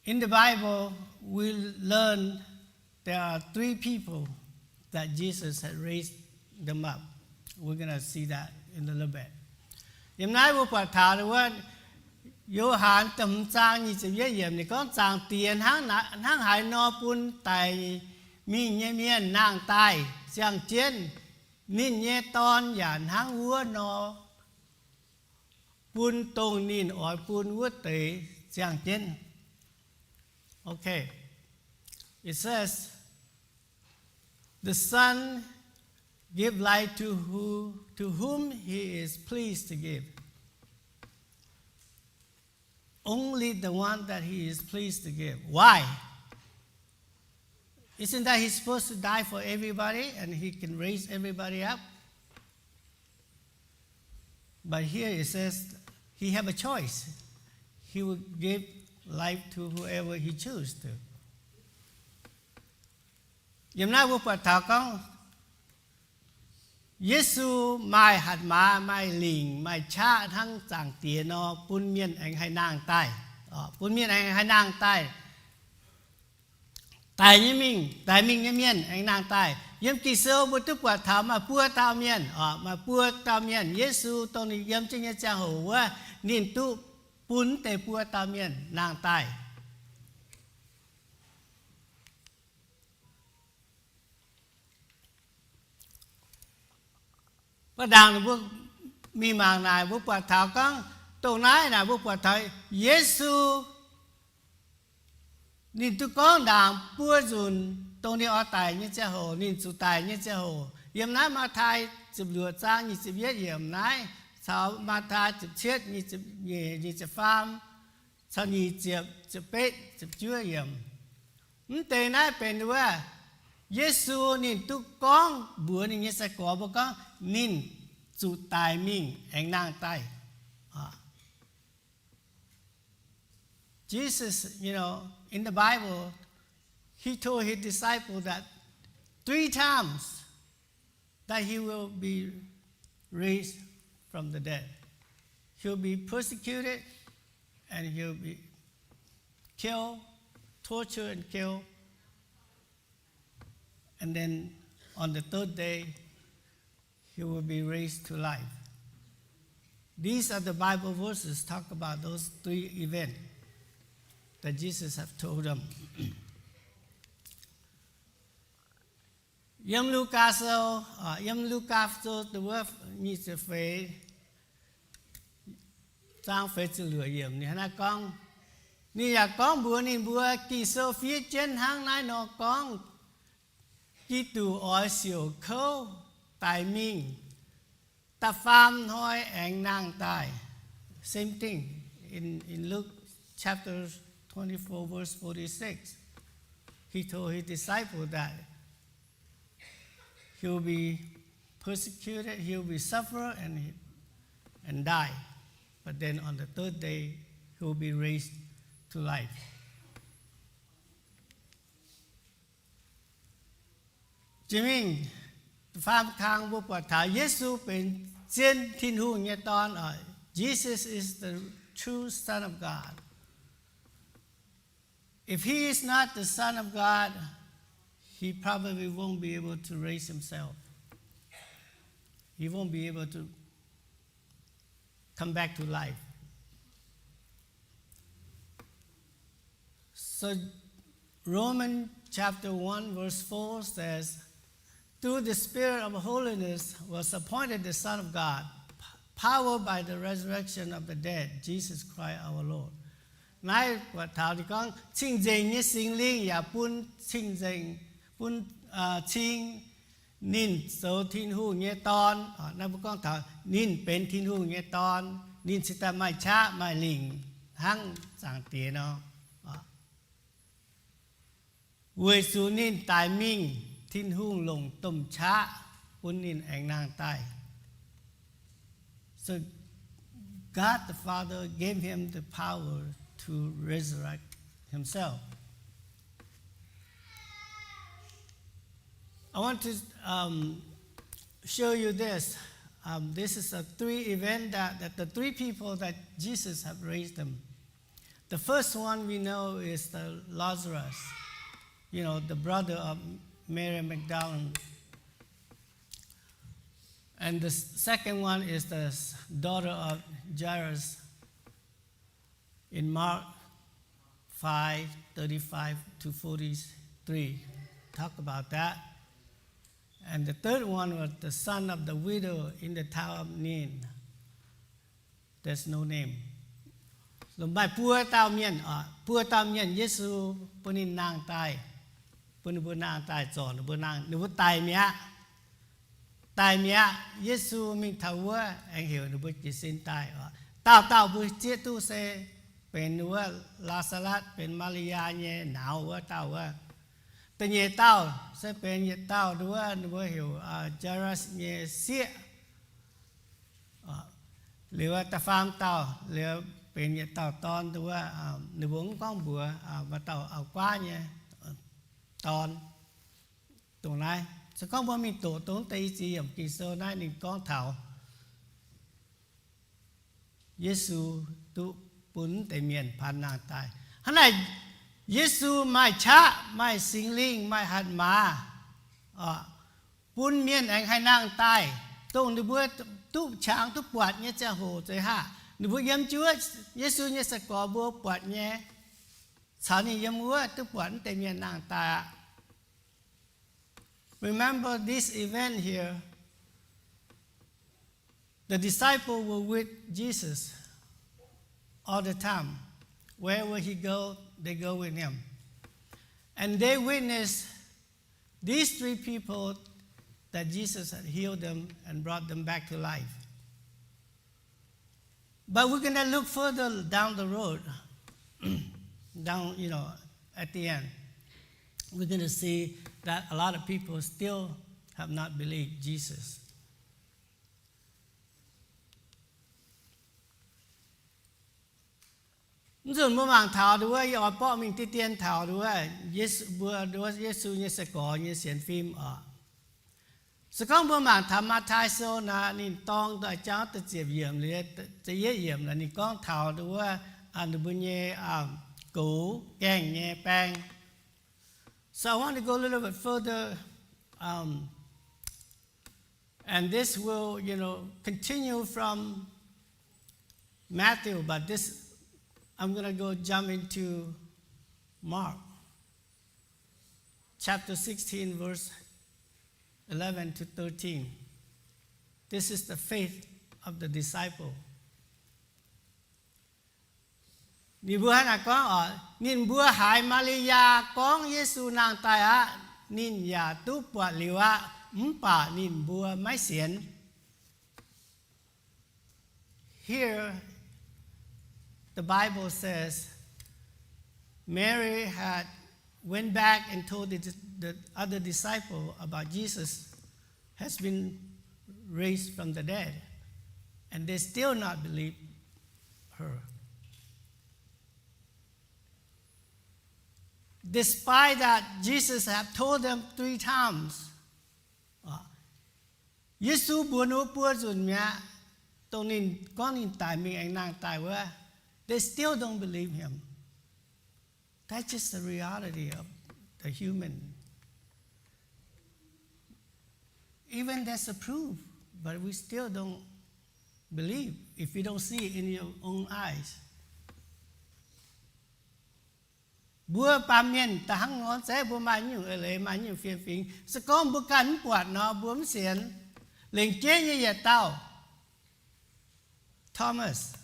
In the Bible, we learn there are three people that Jesus had raised them up. We're gonna see that in a little bit. Yiem naaiv mbuo buatc taux wuov, Yo^han da'hmz zaang nyic ziepc yietv yiemc ninh gorngv, Zaangc Diex hnangv, hnangv haaix nor bun daic mingh nyei mienh nangh daaih ziangh jienv, ninh nyei Dorn yaac hnangv wuov nor bun dongh ninh oix bun wuov deix ziangh jienv. Okay. It says, the Son give life to who, to whom he is pleased to give. Only the one that he is pleased to give. Why? Isn't that he's supposed to die for everybody and he can raise everybody up? But here it says he have a choice. He will give life to whoever he choose to. Yiem naaiv mbuo buatc taux gorngv, Yesu maaih hatc maaz, maaih lingc, maaih qaqv hnangv Zaangc Diex nor, bun mienh aengx haih nangh daaih. Bun mienh aengx haih nangh daaih. Daic nyei mingh, daic mingh nyei mienh aengx nangh daaih. Yiem Ging-Sou mbuo duqv buatc taux maaih buo dauh mienh, maaih buo dauh mienh, Yesu dongh ninh yiem jienv nyei ziangh hoc wuov, ninh duqv bun deix buo dauh mienh nangh daaih. Baac ndaangc mbuo mingh mangc naaic, mbuo buatc taux gorngv dongh naaiv naaic, mbuo buatc taux Yesu ninh duqv gorngv ndaangc buo nzunc, dongh ninh oix daic nyei ziangh hoc, ninh zuqc daic nyei ziangh hoc. Yiem naaiv Matv^taai ziepc luoqc zaang nyic ziepc yietv yiemc naaiv caux Matv^taai ziepc cietv nyic ziepc nyeic, nyic ziepc faam, caux nyic ziepc, ziepc betv, ziepc juov yiemc. Mv deix naaiv benx wuov, Yesu ninh duqv gorngv mbuox ninh nyei sai-gorx mbuo gorngv ninh zuqc daic mingh aengx nangh daaih. Jesus, you know, in the Bible, he told his disciple that three times that he will be raised from the dead. He'll be persecuted and he'll be killed, tortured and killed. And then on the third day, he will be raised to life. These are the Bible verses talk about those three events that Jesus have told them. Yiem Lugaa Sou, yiem Lugaa Sou da'wuov nyic ziepc feix zaang feix ziepc luoqc yiemc ninh hnangv naaiv gorngv, ninh yaac gorngv mbuox ninh mbuo, Ging-Sou fiev jienv hnangv naaiv nor gorngv, Giduc oix siouc kouv, daic mingh, da'faam hnoi aengx nangh daaih. Same thing in, in Luke chapter twenty-four, verse forty-six. He told his disciple that he will be persecuted, he will be suffer and, and die. But then on the third day, he will be raised to life. Jiex mingh faam kang mbuo buatc taux Yesu benx zien Tin-Hungh nyei Dorn oc. Jesus is the true Son of God. If he is not the Son of God, he probably won't be able to raise himself. He won't be able to come back to life. So Romans chapter one verse four says, through the Spirit of holiness was appointed the Son of God, power by the resurrection of the dead, Jesus Christ our Lord. Naaiv buatc taux ninh gorngv, Cing-Nzengc nyei Singx Lingh yaac bun cing-nzengc, bun cing ninh zoux Tin-Hungh nyei Dorn. Naaiv mbuo gorngv taux ninh benx Tin-Hungh nyei Dorn, ninh cingx daaih maaih qaqv maaih lingc hnangv Zaangc Diex nor. Weic zuqc ninh daic mingh, Tin-Hungh longc domh qaqv bun ninh aengx nangh daaih. So God the Father gave him the power to resurrect himself. I want to, um, show you this. Um, this is a three event that, that the three people that Jesus have raised them. The first one we know is the Lazarus, you know, the brother of Mary Magdalene. And the s- second one is the s- daughter of Jairus in Mark five thirty-five to forty-three. Talk about that. And the third one was the son of the widow in the town of Nain. There's no name. Lomh mbaih buo dauh mienh, buo dauh mienh Yesu bun ninh nangh daaih, bun ninh mbuo nangh daaih zorc ninh mbuo nangh, ninh mbuo daic mi'aqv. Daic mi'aqv. Yesu mingh taux wuov aengx heuc ninh mbuo jiez sin daaih oc. Dauh dauh mbuo zieqv duqv se benx wuov Laa^saa^latv, benx Maa^li^yaa nyei nauz wuov dauh wuov. Da'nyeic dauh se benx yietc dauh wuov ninh mbuo heuc Jairus nyei sieqv. Liuz da'faam dauh liuz benx yietc dauh dorn wuov, ninh mbuo mv gorngv mbuox, maaih dauh auv-guaav nyei dorn. Dongh naaiv se gorngv mbuo mingh doqc dongh deix i ziex yiemc Ging-Sou naaiv ninh gorngv taux Yesu duqv bun deix mienh paan nangh daaih. Hnangv naaic, Yesu maaih qaqv, maaih Singx Lingh, maaih hatc maaz, bun mienh aengx haih nangh daaih, dongh ninh mbuo duqv qangx duqv buatc nyei ziangh hoc zeiz haav. Ninh mbuo yiem jienv Yesu nyei sai-gorx mbuo buatc nyei, caux ninh yiem wuov duqv buatc mv deix mienh nangh daaih aqv. Remember this event here. The disciple were with Jesus all the time. Wherever he go, they go with him. And they witnessed these three people that Jesus had healed them and brought them back to life. But we're gonna look further down the road, down, you know, at the end. We're gonna see that a lot of people still have not believed Jesus. Mv nzunc mbuo mangc taux nduov, yie oix borqv mingh diqv dien taux nduov, Yesu, mbuo nduov Yesu nyei sai-gorx nyei sienx fim oc. Se gorngv mbuo mangc taux Matv^tai Sou naaic, ninh dorng daaih jangv da'ziepc yiemc liuz da'yietv yiemc naaic, ninh gorngv taux nduov, ninh mbuo nyei goux gaengh nyei baeng. So I want to go a little bit further, um, and this will, you know, continue from Matthew, but this, I'm gonna go jump into Mark chapter sixteen, verse eleven to thirteen. This is the faith of the disciple. Ninh mbuo hnangv naaic gorngv oc, ninh mbuo haiz Maa^li^yaa gorngv Yesu nangh daaih aqv, ninh yaac duqv buatc liuz aqv, mv baac ninh mbuo maiv sienx. Here, the Bible says, Mary had went back and told the, the other disciple about Jesus has been raised from the dead, and they still not believe her. Despite that, Jesus have told them three times. Yesu mbuox ninh mbuo buo nzunc mi'aqv, dongh ninh gorngv ninh daic mingh aengx nangh daaih wuov, they still don't believe him. That's just the reality of the human. Even there's a proof, but we still don't believe if we don't see it in your own eyes. Mbuo baamh mienh da'hnangv nor, se mbuo maaih nyungc eix leiz, maaih nyungc fien-fingx, se gorngv mbuo ganh mv buatc nor, mbuo mv sienx. Lengc jeiv nyei yietc dauh, Thomas.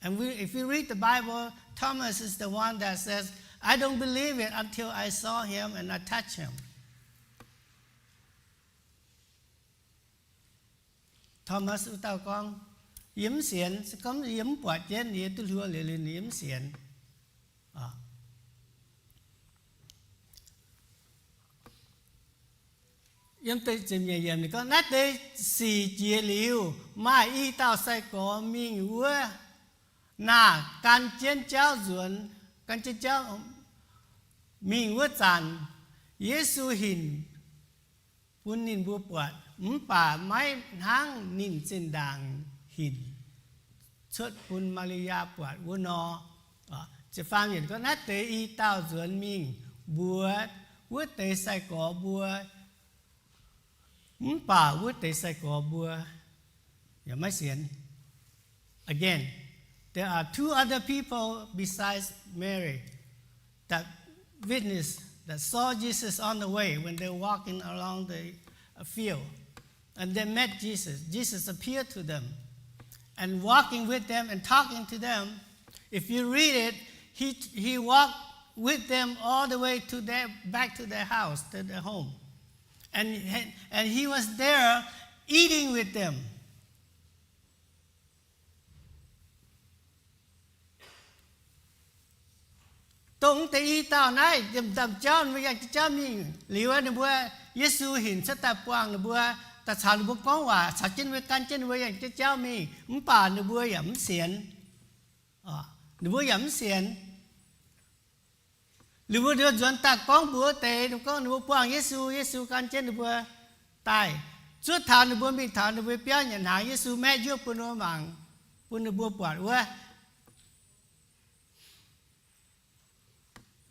And we, if you read the Bible, Thomas is the one that says, I don't believe it until I saw him and I touch him. Thomas wuov dauh gorngv, yie mv sienx, se gorngv yie mv buatc jienv, yie duqv hluo liuz, yie mv sienx. Yiem da'ziepc nyeic yiemc ninh gorngv, naaiv deix sic jiex liuz, maaih i dauh sai-gorx mingh wuov naah gan jienv jauv nzuonx, gan jienv jauv mingh wuov zanc, Yesu hinc bun ninh mbuo buatc, mv baac maiv hnangv ninh zinh ndaangc hinc cuotv bun Maa^li^yaa buatc wuov nor. Ziepc faam yiemc gorngv, naaiv deix i dauh nzuonx mingh mbuox wuov deix sai-gorx mbuo, mv baac wuov deix sai-gorx mbuo yaac maiv sienx. Again, there are two other people besides Mary that witnessed, that saw Jesus on the way when they were walking along the, uh, field. And they met Jesus. Jesus appeared to them and walking with them and talking to them. If you read it, he, he walked with them all the way to their, back to their house, to their home. And, and he was there eating with them. Dongh deix i dauh naaiv, da'faanh jauv ninh mbuo yangh jauv mingh liuz, ninh mbuo, Yesu hinc cuotv daaih buangh ninh mbuo, daaih caux ninh mbuo gorngv waac, caux jienv ninh mbuo, gan jienv ninh mbuo yangh jauv mingh, mv baac ninh mbuo yaac mv sienx. Ninh mbuo yaac mv sienx. Liuz mbuo nzuonx daaih gorngv mbuox wuov deix, ninh gorngv ninh mbuo buangh Yesu, Yesu gan jienv ninh mbuo daaih. Zuov taux ninh mbuo mingh taux ninh mbuo biauv nyanc hnaangx, Yesu maeqv njuov bun ninh mbuo mangc, bun ninh mbuo buatc wuov.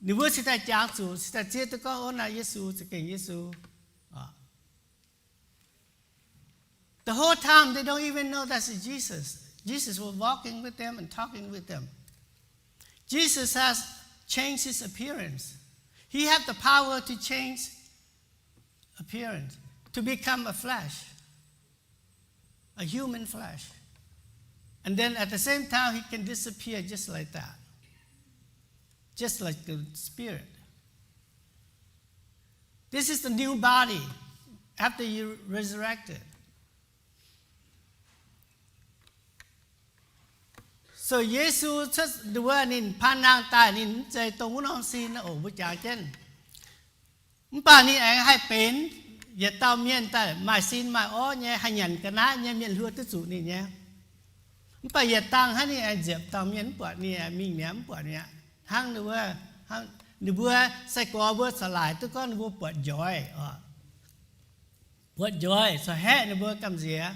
Ninh mbuo cingx daaih jangx zuqc, cingx daaih zieqv duqv gorngv, ov, naaiv Yesu, za'gengh Yesu. The whole time they don't even know that's Jesus. Jesus was walking with them and talking with them. Jesus has changed his appearance. He had the power to change appearance, to become a flesh, a human flesh. And then at the same time, he can disappear just like that, just like the spirit. This is the new body after you resurrected. So Yesu cuotv wuov ninh paan naang daaih, ninh mv zeiz dongh wuov norm sin oc, mbuo jangx jienv. Mv baac ninh aengx haih benx yietc dauh mienh daaih, maaih sin maaih orv nyei, haih nyanc ga'naaiv nyei, mienh hluo duqv zuqc ninh nyei. Mv baac yietc dangh hnangv ninh aengx nziepc dauh mienh, mv buatc ninh mingh mi'aqv, mv buatc mi'aqv. Hnangv ninh mbuo, ninh mbuo sai-gorx mbuo corc laaic duqv gorngv ninh mbuo buatc njoiz oc. Buatc njoiz corc haeqv ninh mbuo gamh nziex.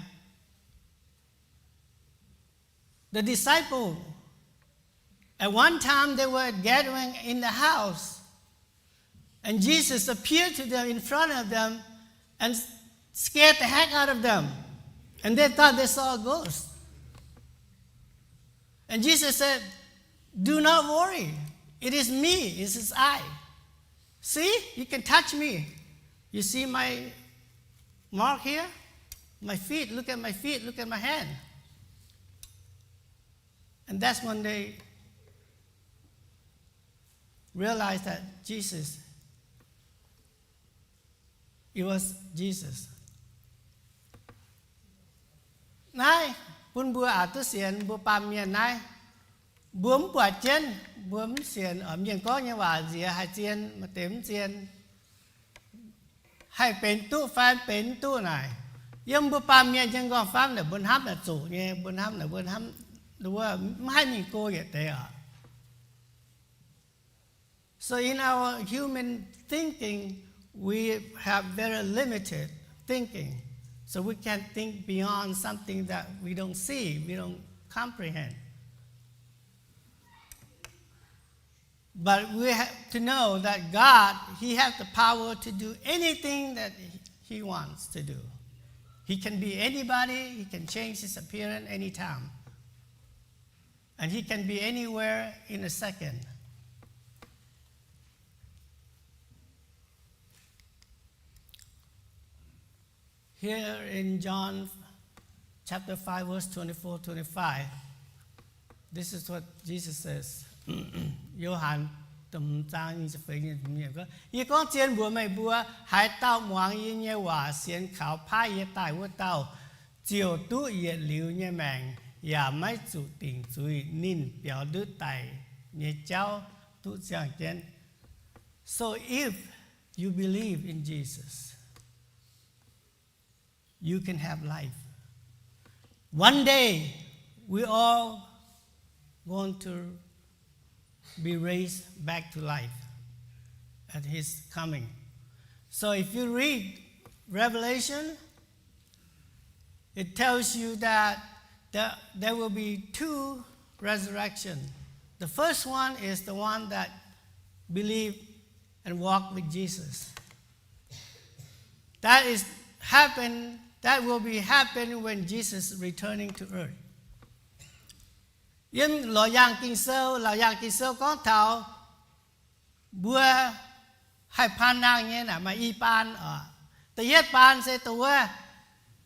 The disciple, at one time they were gathering in the house, and Jesus appeared to them in front of them and scared the heck out of them. And they thought they saw a ghost. And Jesus said, "Do not worry. It is me. It is I. See, you can touch me. You see my mark here? My feet. Look at my feet. Look at my hand." And that's when they realized that Jesus, it was Jesus. Naaiv bun mbuo aqc duqv sienx, mbuo baamh mienh naaiv, mbuo mv buatc jienv, mbuo mv sienx, mienh gorngv nyei waac nziex haih zien, maaih deix mv zien. Haih benx duqv fai benx mv duqv naaic, yiem mbuo baamh mienh nyei nqorngv-famv naaic mbuo hnamv naaic zoqc nyei, mbuo hnamv naaic mbuo hnamv, mv haih mingh go yietc deix oc. So in our human thinking, we have very limited thinking. So we can't think beyond something that we don't see, we don't comprehend. But we have to know that God, He has the power to do anything that He wants to do. He can be anybody, He can change His appearance anytime. And He can be anywhere in a second. Here in John chapter five, verse twenty-four, twenty-five, this is what Jesus says. Yo^han da'hmz zaang nyic ziepc feix, yie gorngv zien mbuox meih mbuo, haaix dauh muangx yie nyei waac, sienx kaux paaiv yie daaih wuov dauh, ziouc duqv yietc liuz nyei maengc, yaac maiv zuqc dingc zuiz. Ninh biaux ndutv daic nyei jauv duqv ziangh jienv. So if you believe in Jesus, you can have life. One day, we all going to be raised back to life at His coming. So if you read Revelation, it tells you that there, there will be two resurrection. The first one is the one that believe and walk with Jesus. That is happen, that will be happen when Jesus returning to earth. Yiem Laauc Yaangh Ging-Sou, Laauc Yaangh Ging-Sou gorngv taux mbuo haih paan nangh nyei naaic maaih i baan oc. Da'yietv baan se dongh wuov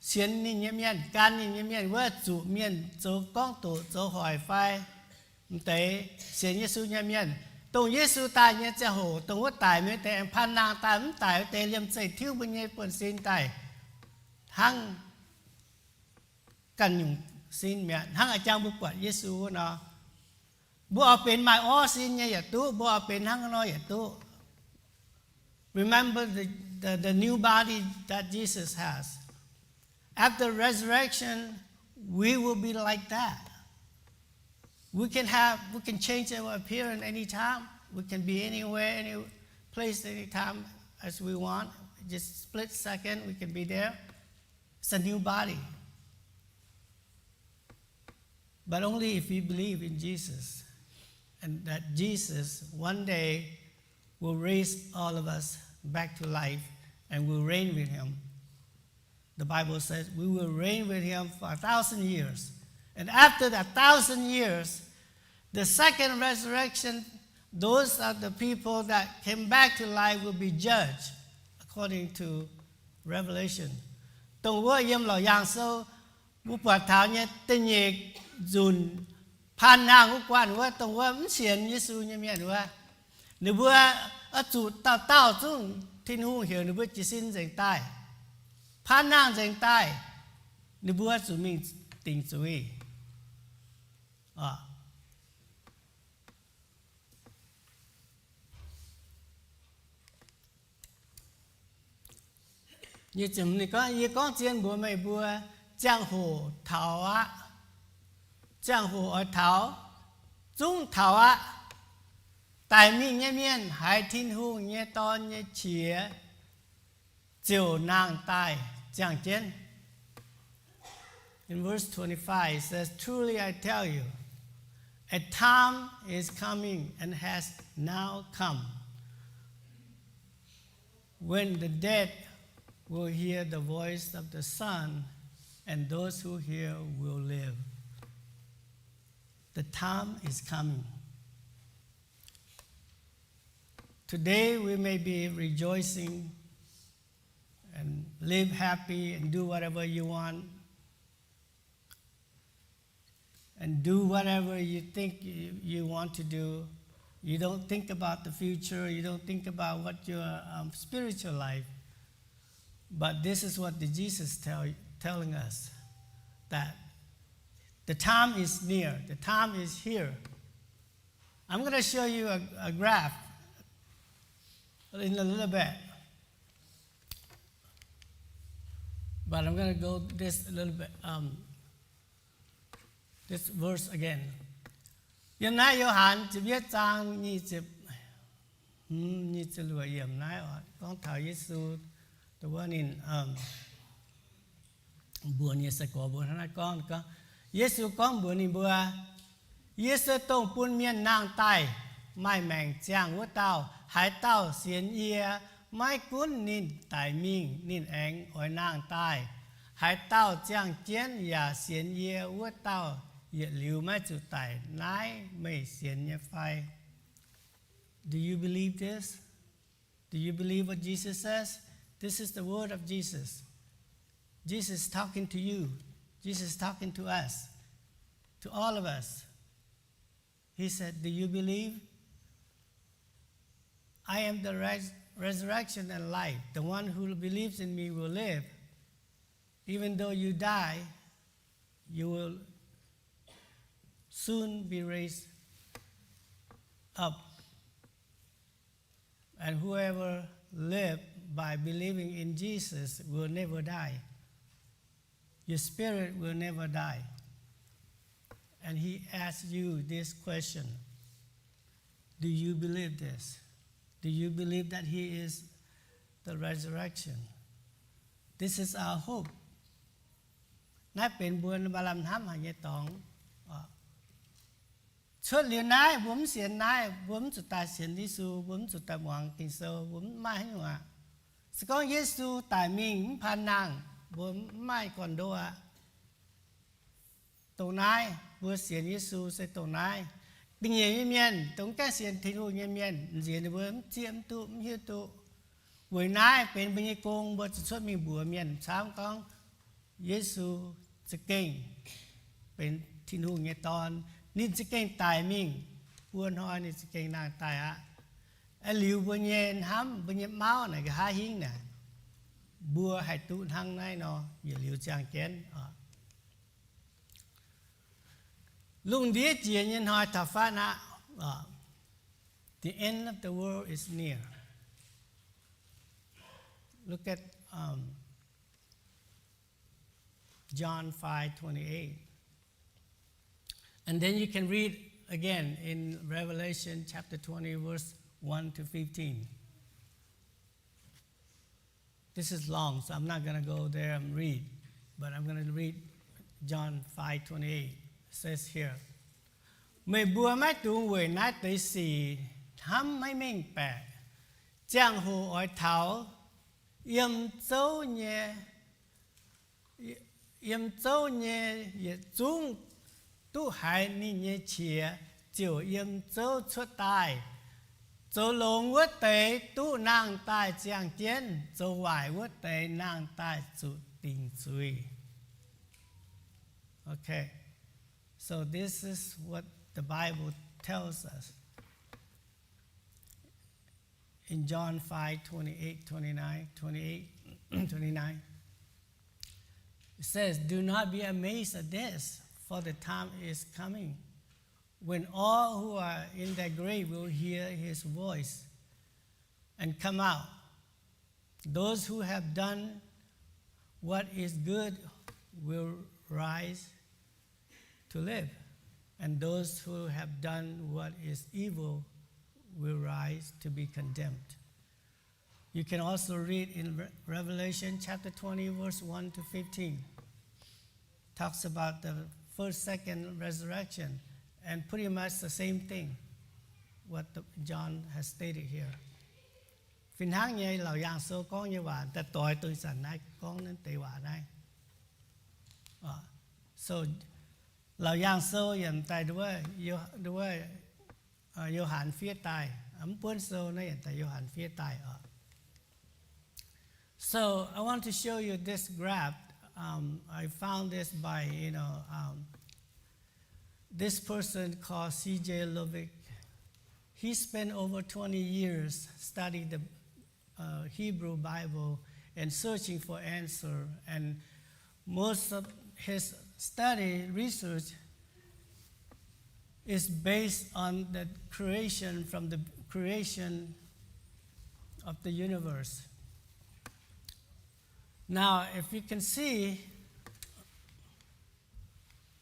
sienx ninh nyei mienh, gan ninh nyei mienh, wuov zuqc mienh zoux gorngv doqc zoux hoic fai m'deix sienx Yesu nyei mienh. Dongh Yesu daaih nyei ziangh hoc, dongh wuov daic mingh deix aengx paan nangh daaih, mv daic wuov deix liemh zeih tiuv mbuo nyei buonv-sin daaih hnangv ganh nyungc sin mi'aqv, hnangv a'jang mbuo buatc Yesu wuov nor. Mbuo oix benx maaih orv sin nyei yaac duqv, mbuo oix benx hnangv nor yaac duqv. Remember the, the, the new body that Jesus has. After resurrection, we will be like that. We can have, we can change our appearance anytime. We can be anywhere, any place, anytime as we want. Just split second, we can be there. It's a new body. But only if we believe in Jesus, and that Jesus one day will raise all of us back to life and will reign with him. The Bible says we will reign with him for a thousand years. And after that thousand years, the second resurrection, those are the people that came back to life will be judged according to Revelation. Dongh wuov yiem Laauc Yaangh Sou mbuo buatc taux nyei da'nyeic nzunc paan nangh wuov guanh wuov, dongh wuov mv sienx Yesu nyei mienh wuov, ninh mbuo oix zuqc dauh dauh zungv Tin-Hungh heuc ninh mbuo jiez sin nzengc daaih, paan nangh nzengc daaih, ninh mbuo zuqc mingh dingc zuiz. Yie gorngv, yie gorngv zien mbuox meih mbuo, ziangh hoc taux aqv. Ziangh hoc oix taux, zungv taux aqv. Daic mingh nyei mienh haiz Tin-Hungh nyei Dorn nyei qiex ziouc nangh daaih ziangh jienv. In verse twenty-five, it says, "Truly I tell you, a time is coming and has now come when the dead will hear the voice of the Son, and those who hear will live." The time is coming. Today we may be rejoicing and live happy and do whatever you want and do whatever you think you, you want to do. You don't think about the future. You don't think about what your, um, spiritual life. But this is what the Jesus tell, telling us, that the time is near. The time is here. I'm gonna show you a, a graph in a little bit. But I'm gonna go this a little bit, um, this verse again. Yiem naaiv Yo^han ziepc yietv zaang nyic ziepc, hmm, nyic ziepc luoqc yiemc naaiv oc, gorngv taux Yesu, dongh wuov ninh, um, mbuox nyei sai-gorx mbuo hnangv naaiv gorngv, gorngv, Yesu gorngv mbuox ninh mbuo, Yie se dongh bun mienh nangh daaih maaih maengc ziangh wuov dauh. Haaix dauh sienx yie, maiv gunv ninh daic mingh, ninh aengx oix nangh daaih. Haaix dauh ziangh jienv yaac sienx yie, wuov dauh yietc liuz maiv zuqc daic. Naaiv meih sienx nyei fai? Do you believe this? Do you believe what Jesus says? This is the word of Jesus. Jesus talking to you. Jesus talking to us, to all of us. He said, "Do you believe? I am the res-, resurrection and life. The one who believes in me will live. Even though you die, you will soon be raised up. And whoever live by believing in Jesus will never die. Your spirit will never die." And he asks you this question. Do you believe this? Do you believe that he is the resurrection? This is our hope. Naaiv benx mbuo maaih lamh hnamv haic nyei dorngx. Cuotv liuz naaiv, mbuo mv sienx naaiv, mbuo mv zuqc daaih sienx Yesu, mbuo mv zuqc daaih muangx Ging-Sou, mbuo mv maaih haaix nyungc aqv. Se gorngv Yesu daic mingh mv paan nangh, mbuo mv maaih gorn-ndoqv aqv. Dongh naaiv mbuo sienx Yesu se dongh naaiv. Ga'nyiec nyei mienh, dongh gaengh sienx Tin-Hungh nyei mienh, nziex ninh mbuo mv zieqv mv duqv, mv hiuv duqv. Weic naaiv benx mbuo nyei gong, mbuo zuqc cuotv mingh mbuox mienh camv gorngv Yesu za'gengh benx Tin-Hungh nyei Dorn. Ninh za'gengh daic mingh, buo hnoi ninh za'gengh nangh daaih aqv. Aa, liuz mbuo nyei hnamv, mbuo nyei mauv naaic nqa'haav hingv naaic, mbuo haih duqv hnangv naaiv nor yietc liuz ziangh jienv oc. Lungh ndiev jiex nyei hnoi taux fatv aqv. The end of the world is near. Look at um, John five twenty-eight. And then you can read again in Revelation chapter twenty, verse one to fifteen. This is long, so I'm not gonna go there and read, but I'm gonna read John five twenty-eight. It says here, Meih mbuo maiv dungx weic naaiv deix sic hnamv maiv mengh baeqc. Ziangh hoc oix taux, yiem zouv nyei, yiem zouv nyei yietc zungv duqv haiz ninh nyei qiex ziouc yiem zouv cuotv daaih. Zoux longx wuov deix duqv nangh daaih ziangh jienv, zoux waaic wuov deix nangh daaih zuqc dingc zuiz. Okay, so this is what the Bible tells us. In John five twenty-eight, twenty-nine, twenty-eight, twenty-nine, it says, Do not be amazed at this, for the time is coming when all who are in the grave will hear his voice and come out. Those who have done what is good will rise to live, and those who have done what is evil will rise to be condemned. You can also read in Re-, Revelation chapter twenty, verse one to fifteen. Talks about the first, second resurrection, and pretty much the same thing what the, John has stated here. Fih hnangv nyei Laauc Yaangh Sou gorngv nyei waac daaih doix duqv zanc naaiv gorngv naaiv deix waac naaiv. So Laauc Yaangh Sou yiem daaih nduov, nduov, Yo^han fiev daaih, mv buonv sou naaiv yiem daaih Yo^han fiev daaih oc. So I want to show you this graph. Um, I found this by, you know, um, this person called C J Lovick. He spent over twenty years studying the uh, Hebrew Bible and searching for answer. And most of his study research is based on the creation, from the creation of the universe. Now, if you can see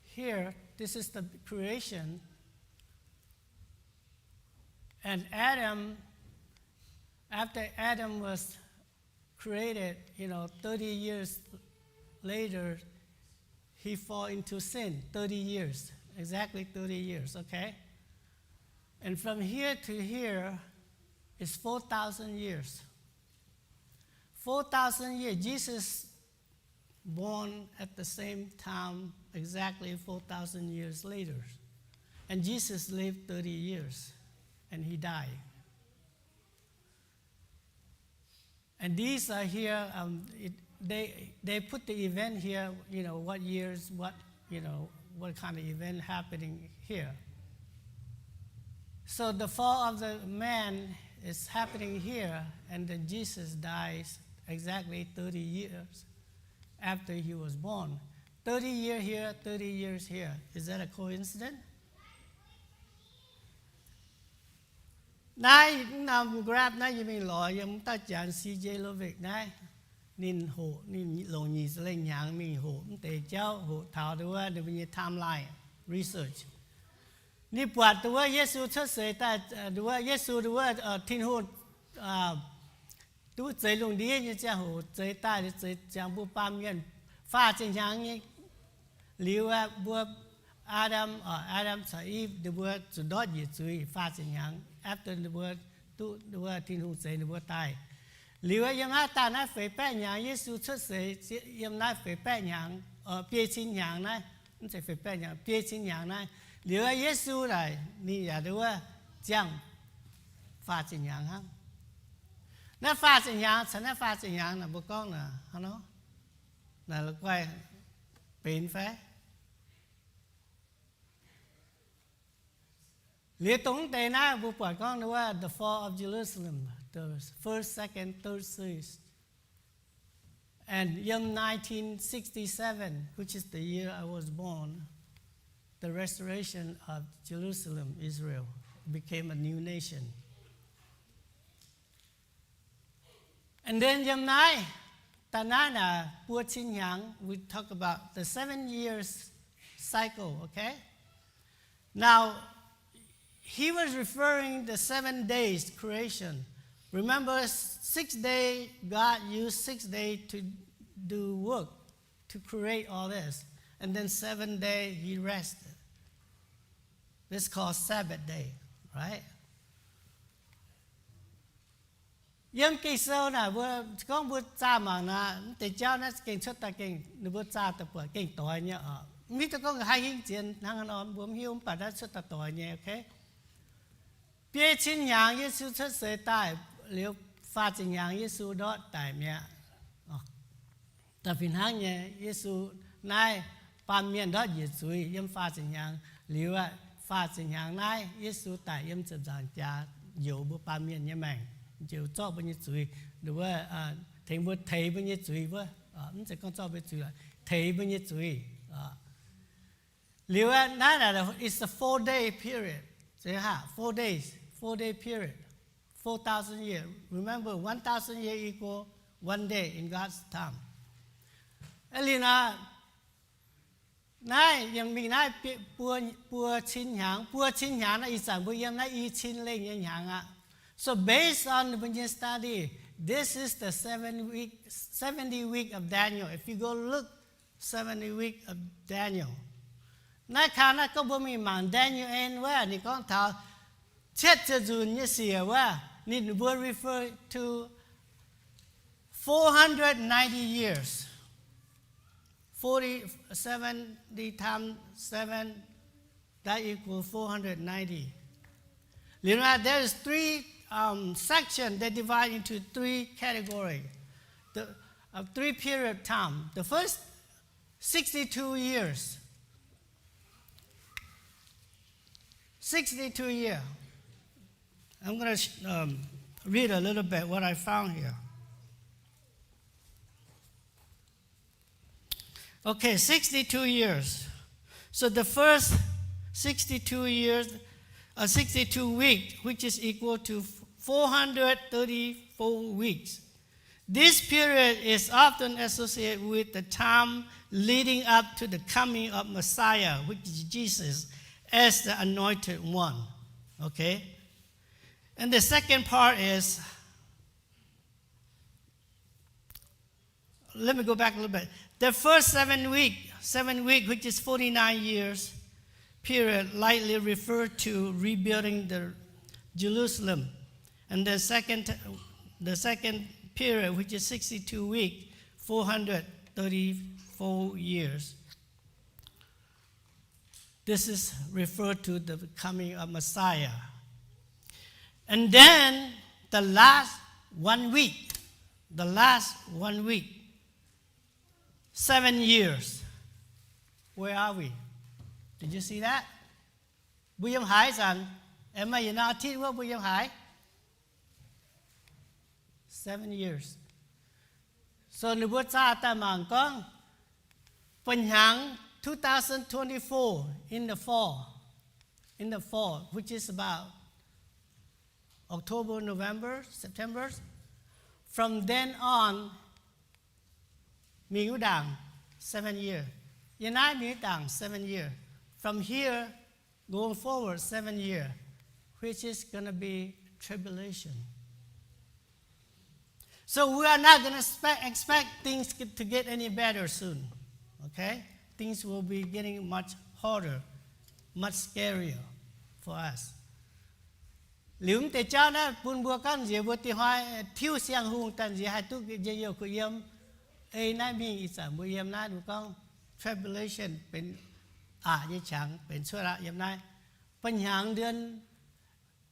here, this is the creation. And Adam, after Adam was created, you know, thirty years later, he fall into sin, thirty years, exactly thirty years, okay? And from here to here is four thousand years. Four thousand years, Jesus born at the same time, exactly four thousand years later. And Jesus lived thirty years, and he died. And these are here, um, it, they, they put the event here, you know, what years, what, you know, what kind of event happening here. So the fall of the man is happening here, and then Jesus dies exactly thirty years after he was born. Thirty years here, thirty years here. Is that a coincidence? Naaiv norm graph naaiv yie mingh lorz yiem wuov dauh janx C J Lovick naaiv. Ninh hoqc, ninh longc nyic ziepc lengh hnyangx mingh hoqc mv deix jauv, hoqc taux nduov wuov ninh mbuo nyei timeline research. Ninh buatc nduov wuov Yesu cuotv seix daaih, nduov wuov Yesu, nduov wuov Tin-Hungh, uh, duqv zeix lungh ndiev nyei ziangh hoc zeix daaih liuz, zeix ziangx mbuo baamh mienh faah ziepc hnyangx nyei liuz aeqv, mbuo Aa^ndam, Aa^ndam caux Iv ninh mbuo zuqc ndortv njiec zuiz faah ziepc hnyangx. After ninh mbuo duqv, ninh mbuo, Tin-Hungh zeix ninh mbuo daaih. Liuz aeqv, yiem naaiv daaih naaiv feix baeqv hnyangx, Yesu cuotv seix yiem naaiv feix baeqv hnyangx, biei cin hnyangx naaiv, mv zeiz feix baeqv hnyangx, biei cin hnyangx naaiv. Liuz aeqv, Yesu naaic ninh yaac nduov ziangh faah ziepc hnyangx hnangv. Naaiv faah ziepc hnyangx caux naaiv faah ziepc hnyangx naaic mbuo gorngv naaic hnangv nor, naaic la'guaih benx fai? Liuz dongh mv deix naaiv mbuo buatc gorngv wuov the fall of Jerusalem, the first, second, third siege. And yiem nineteen sixty-seven, which is the year I was born, the restoration of Jerusalem, Israel, became a new nation. And then yiem naaiv, da'naaiv naaic buo cin hnyangx, we talk about the seven years cycle, okay? Now, he was referring the seven days creation. Remember, six day, God used six day to do work, to create all this. And then seven day, he rested. This called Sabbath day, right? Yiem Ging-Sou naaic mbuo gorngv mbuo zaah mangc naaic, mv deix jauv naaiv gengh cuotv daaih gengh ninh mbuo zaah daaih buatc gengh doix nyei oc. Mv hiuv duqv gorngv nqa'haav hingv zien hnangv haaix nor, mbuo mv hiuv, mv baac naaiv cuotv daaih doix nyei, okay? Biei cin hnyangx Yesu cuotv seix daaih liuz, faah ziepc hnyangx Yesu ndortv daic mi'aqv. Da'fih hnangv nyei, Yesu naaiv baamh mienh ndortv njiec zuiz yiem faah ziepc hnyangx liuz aqv. Faah ziepc hnyangx naaiv Yesu daic yiem ziepc nzaangc jaax njoux mbuo baamh mienh nyei maengc, njoux zorqv mbuo nyei zuiz, wuov, tengx mbuo teix mbuo nyei zuiz wuov, mv zeiz gorngv zorqv mbuo zuiz, teix mbuo nyei zuiz. Liuz aqv, naaiv is a four day period. Four days, four day period, four thousand years. Remember, one thousand years equal one day in God's time. Aa, liuz naaiv, naaiv yiem mingh naaiv buo, buo cin hnyangx, buo cin hnyangx naaiv ih zanc mbuo yiem naaiv i cin lengh nyei hnyangx aqv. So based on mbuo nyei study, this is the seven week, seventy week of Daniel. If you go look seventy week of Daniel. Naaiv kang naaiv gorngv mbuo mingh mangc Daniel en wuov, ninh gorngv taux cietv ziepc nzunc nyei siec wuov, ninh mbuo refer to four hundred ninety years. Forty, seventy times seven, that equals four hundred ninety. Liuz naaiv, there is three, um, section that divide into three category, the, uh, three period of time. The first sixty-two years. Sixty-two year. I'm gonna, um, read a little bit what I found here. Okay, sixty-two years. So the first sixty-two years, uh, sixty-two week, which is equal to four hundred thirty-four weeks. This period is often associated with the time leading up to the coming of Messiah, which is Jesus, as the Anointed One. Okay? And the second part is, let me go back a little bit. The first seven week, seven week, which is forty-nine years period, likely refer to rebuilding the Jerusalem. And the second, the second period, which is sixty-two week, four hundred thirty-four years. This is referred to the coming of Messiah. And then the last one week, the last one week, seven years. Where are we? Did you see that? Mbuo yiem haaix zanc? Aengx maaih yietc norm อาทิตย์ wuov mbuo yiem haaix? Seven years. So ninh mbuo zaah daaih mangc gorngv, ba'hnyangx two thousand twenty-four in the fall, in the fall, which is about October, November, September. From then on, mingh wuov ndaangc seven year. Yiem naaiv mingh wuov ndaangc seven year. From here, going forward seven year, which is gonna be tribulation. So we are not going to expect, expect things to get any better soon. Okay? Things will be getting much harder, much scarier for us. Liuz mv deix jauv naaiv bun mbuo gorngv nziex mbuo dingc hnoi tiuv siang-hungh daaih nziex haih duqv njien-youh kuh yiem. Ei naaiv mingh ih zanc mbuo yiem naaiv mbuo gorngv tribulation benx aqc nyei qangx benx cuotv aqv yiem naaiv. Ba'hnyangx เดือน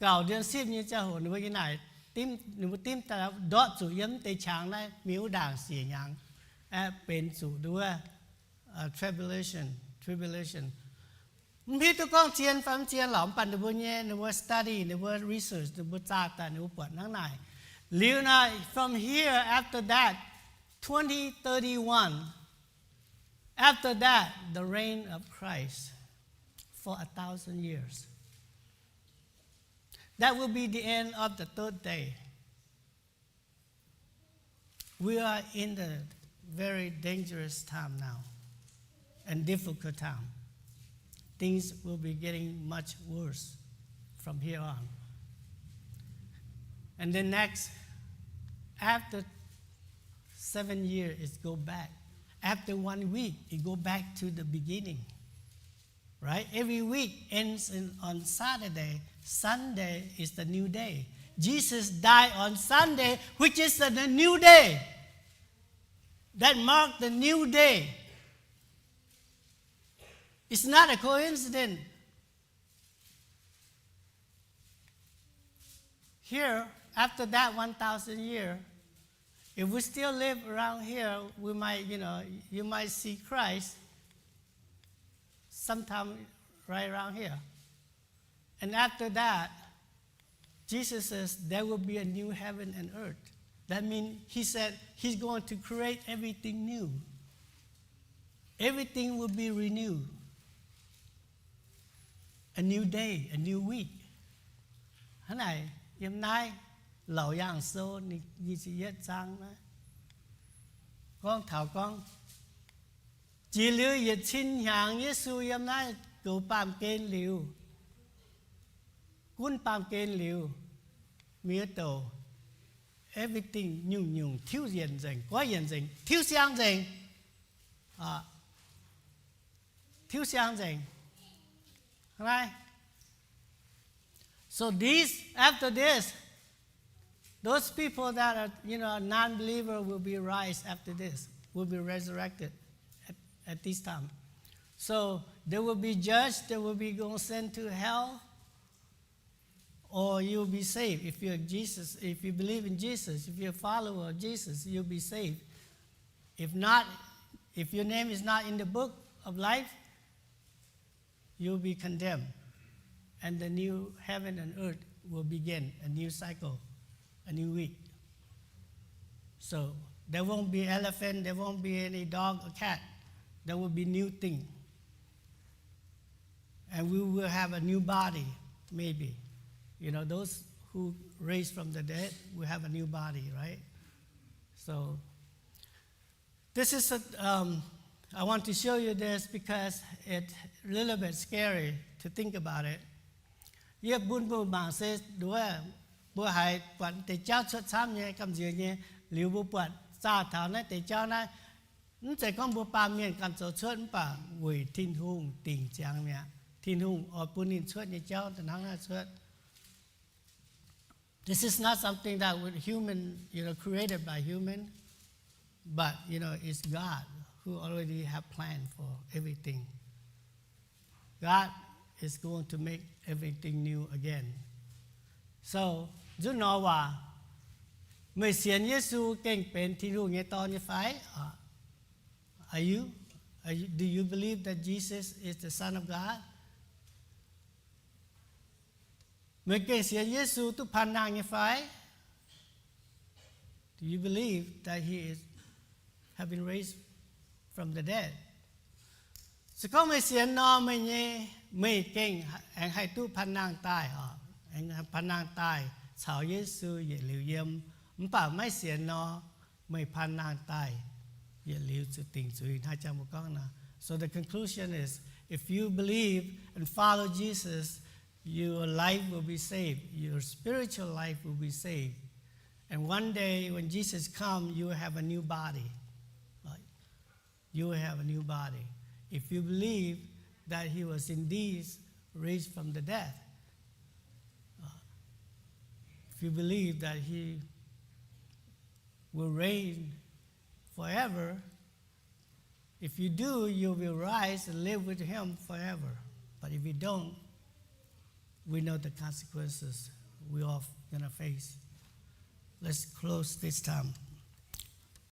เก้า เดือนสิบ nyei ziangh hoc ninh mbuo yiem naaic, ninh mbuo dimv daaih ndortv zuqc yiem mv deix qangx naaiv mingh wuov ndaangc siec hnyangx, aeqv, benx zuqc nduov tribulation, tribulation. Mv hiuv duqv gorngv zien fai mv zien lorqc, mv baac ninh mbuo nyei, ninh mbuo study, ninh mbuo research, ninh mbuo zaah daaih ninh mbuo buatc hnangv naaic. Liuz naaic, from here, after that, twenty thirty-one, after that, the reign of Christ for a thousand years. That will be the end of the third day. We are in the very dangerous time now and difficult time. Things will be getting much worse from here on. And then next, after seven years, it go back. After one week, it go back to the beginning. Right? Every week ends in, on Saturday. Sunday is the new day. Jesus died on Sunday, which is the, the new day. That marked the new day. It's not a coincidence. Here, after that one thousand year, if we still live around here, we might, you know, you might see Christ sometime right around here. And after that, Jesus says there will be a new heaven and earth. That means he said he's going to create everything new. Everything will be renewed. A new day, a new week. Hnangv naaic, yiem naaiv Laauc Yaangh Sou nyic ziepc yietv zaang naaiv gorngv taux gorngv, jiex liuz yietc cin hnyangx Yesu yiem naaiv goux baamh gen liuz, gunv baamh gen liuz, miex douc, everything nyungc-nyungc tiuv yienc nzengc, goiv yienc nzengc, tiuv siang nzengc. Tiuv siang nzengc. Right? So these, after this, those people that are, you know, non-believer will be raised after this, will be resurrected at, at this time. So they will be judged, they will be going sent to hell, or you'll be saved. If you're Jesus, if you believe in Jesus, if you're a follower of Jesus, you'll be saved. If not, if your name is not in the book of life, you'll be condemned. And the new heaven and earth will begin, a new cycle, a new week. So there won't be elephant, there won't be any dog or cat. There will be new thing. And we will have a new body, maybe. You know, those who raised from the dead will have a new body, right? So this is a, um, I want to show you this because it's a little bit scary to think about it. Yie bun mbuo mangc se nduov, mbuo haiz buatc deix jauv cuotv camv nyei, gamh nziex nyei, liuz mbuo buatc zaah taux naaiv deix jauv naaiv, mv zeiz gorngv mbuo baamh mienh ganh zoux cuotv, mv baac weic Tin-Hungh dingc ziangx mi'aqv. Tin-Hungh oix bun ninh cuotv nyei jauv da'hnangv naaiv cuotv. This is not something that was human, you know, created by human, but, you know, it's God who already have plan for everything. God is going to make everything new again. So, nzunc nor waac, meih sienx Yesu gengh benx Tin-Hungh nyei Dorn nyei fai? Are you, are you, do you believe that Jesus is the Son of God? Meih gengh sienx Yesu duqv panh nangh nyei fai? Do you believe that he is, have been raised from the dead? Se gorngv meih sienx nor, meih nyei, meih gengh aengx haih duqv panh nangh daaih oc. Aengx panh nangh daaih caux Yesu yietc liuz yiem. Mv baac maiv sienx nor, meih panh nangh daaih yietc liuz zuqc dingc zuiz, hnangv jang mbuo gorngv nor. So the conclusion is, if you believe and follow Jesus, your life will be saved. Your spiritual life will be saved. And one day when Jesus comes, you will have a new body. Right? You will have a new body. If you believe that he was indeed raised from the dead, uh, if you believe that he will reign forever, if you do, you will rise and live with him forever. But if you don't, we know the consequences we are going to face. Let's close this time.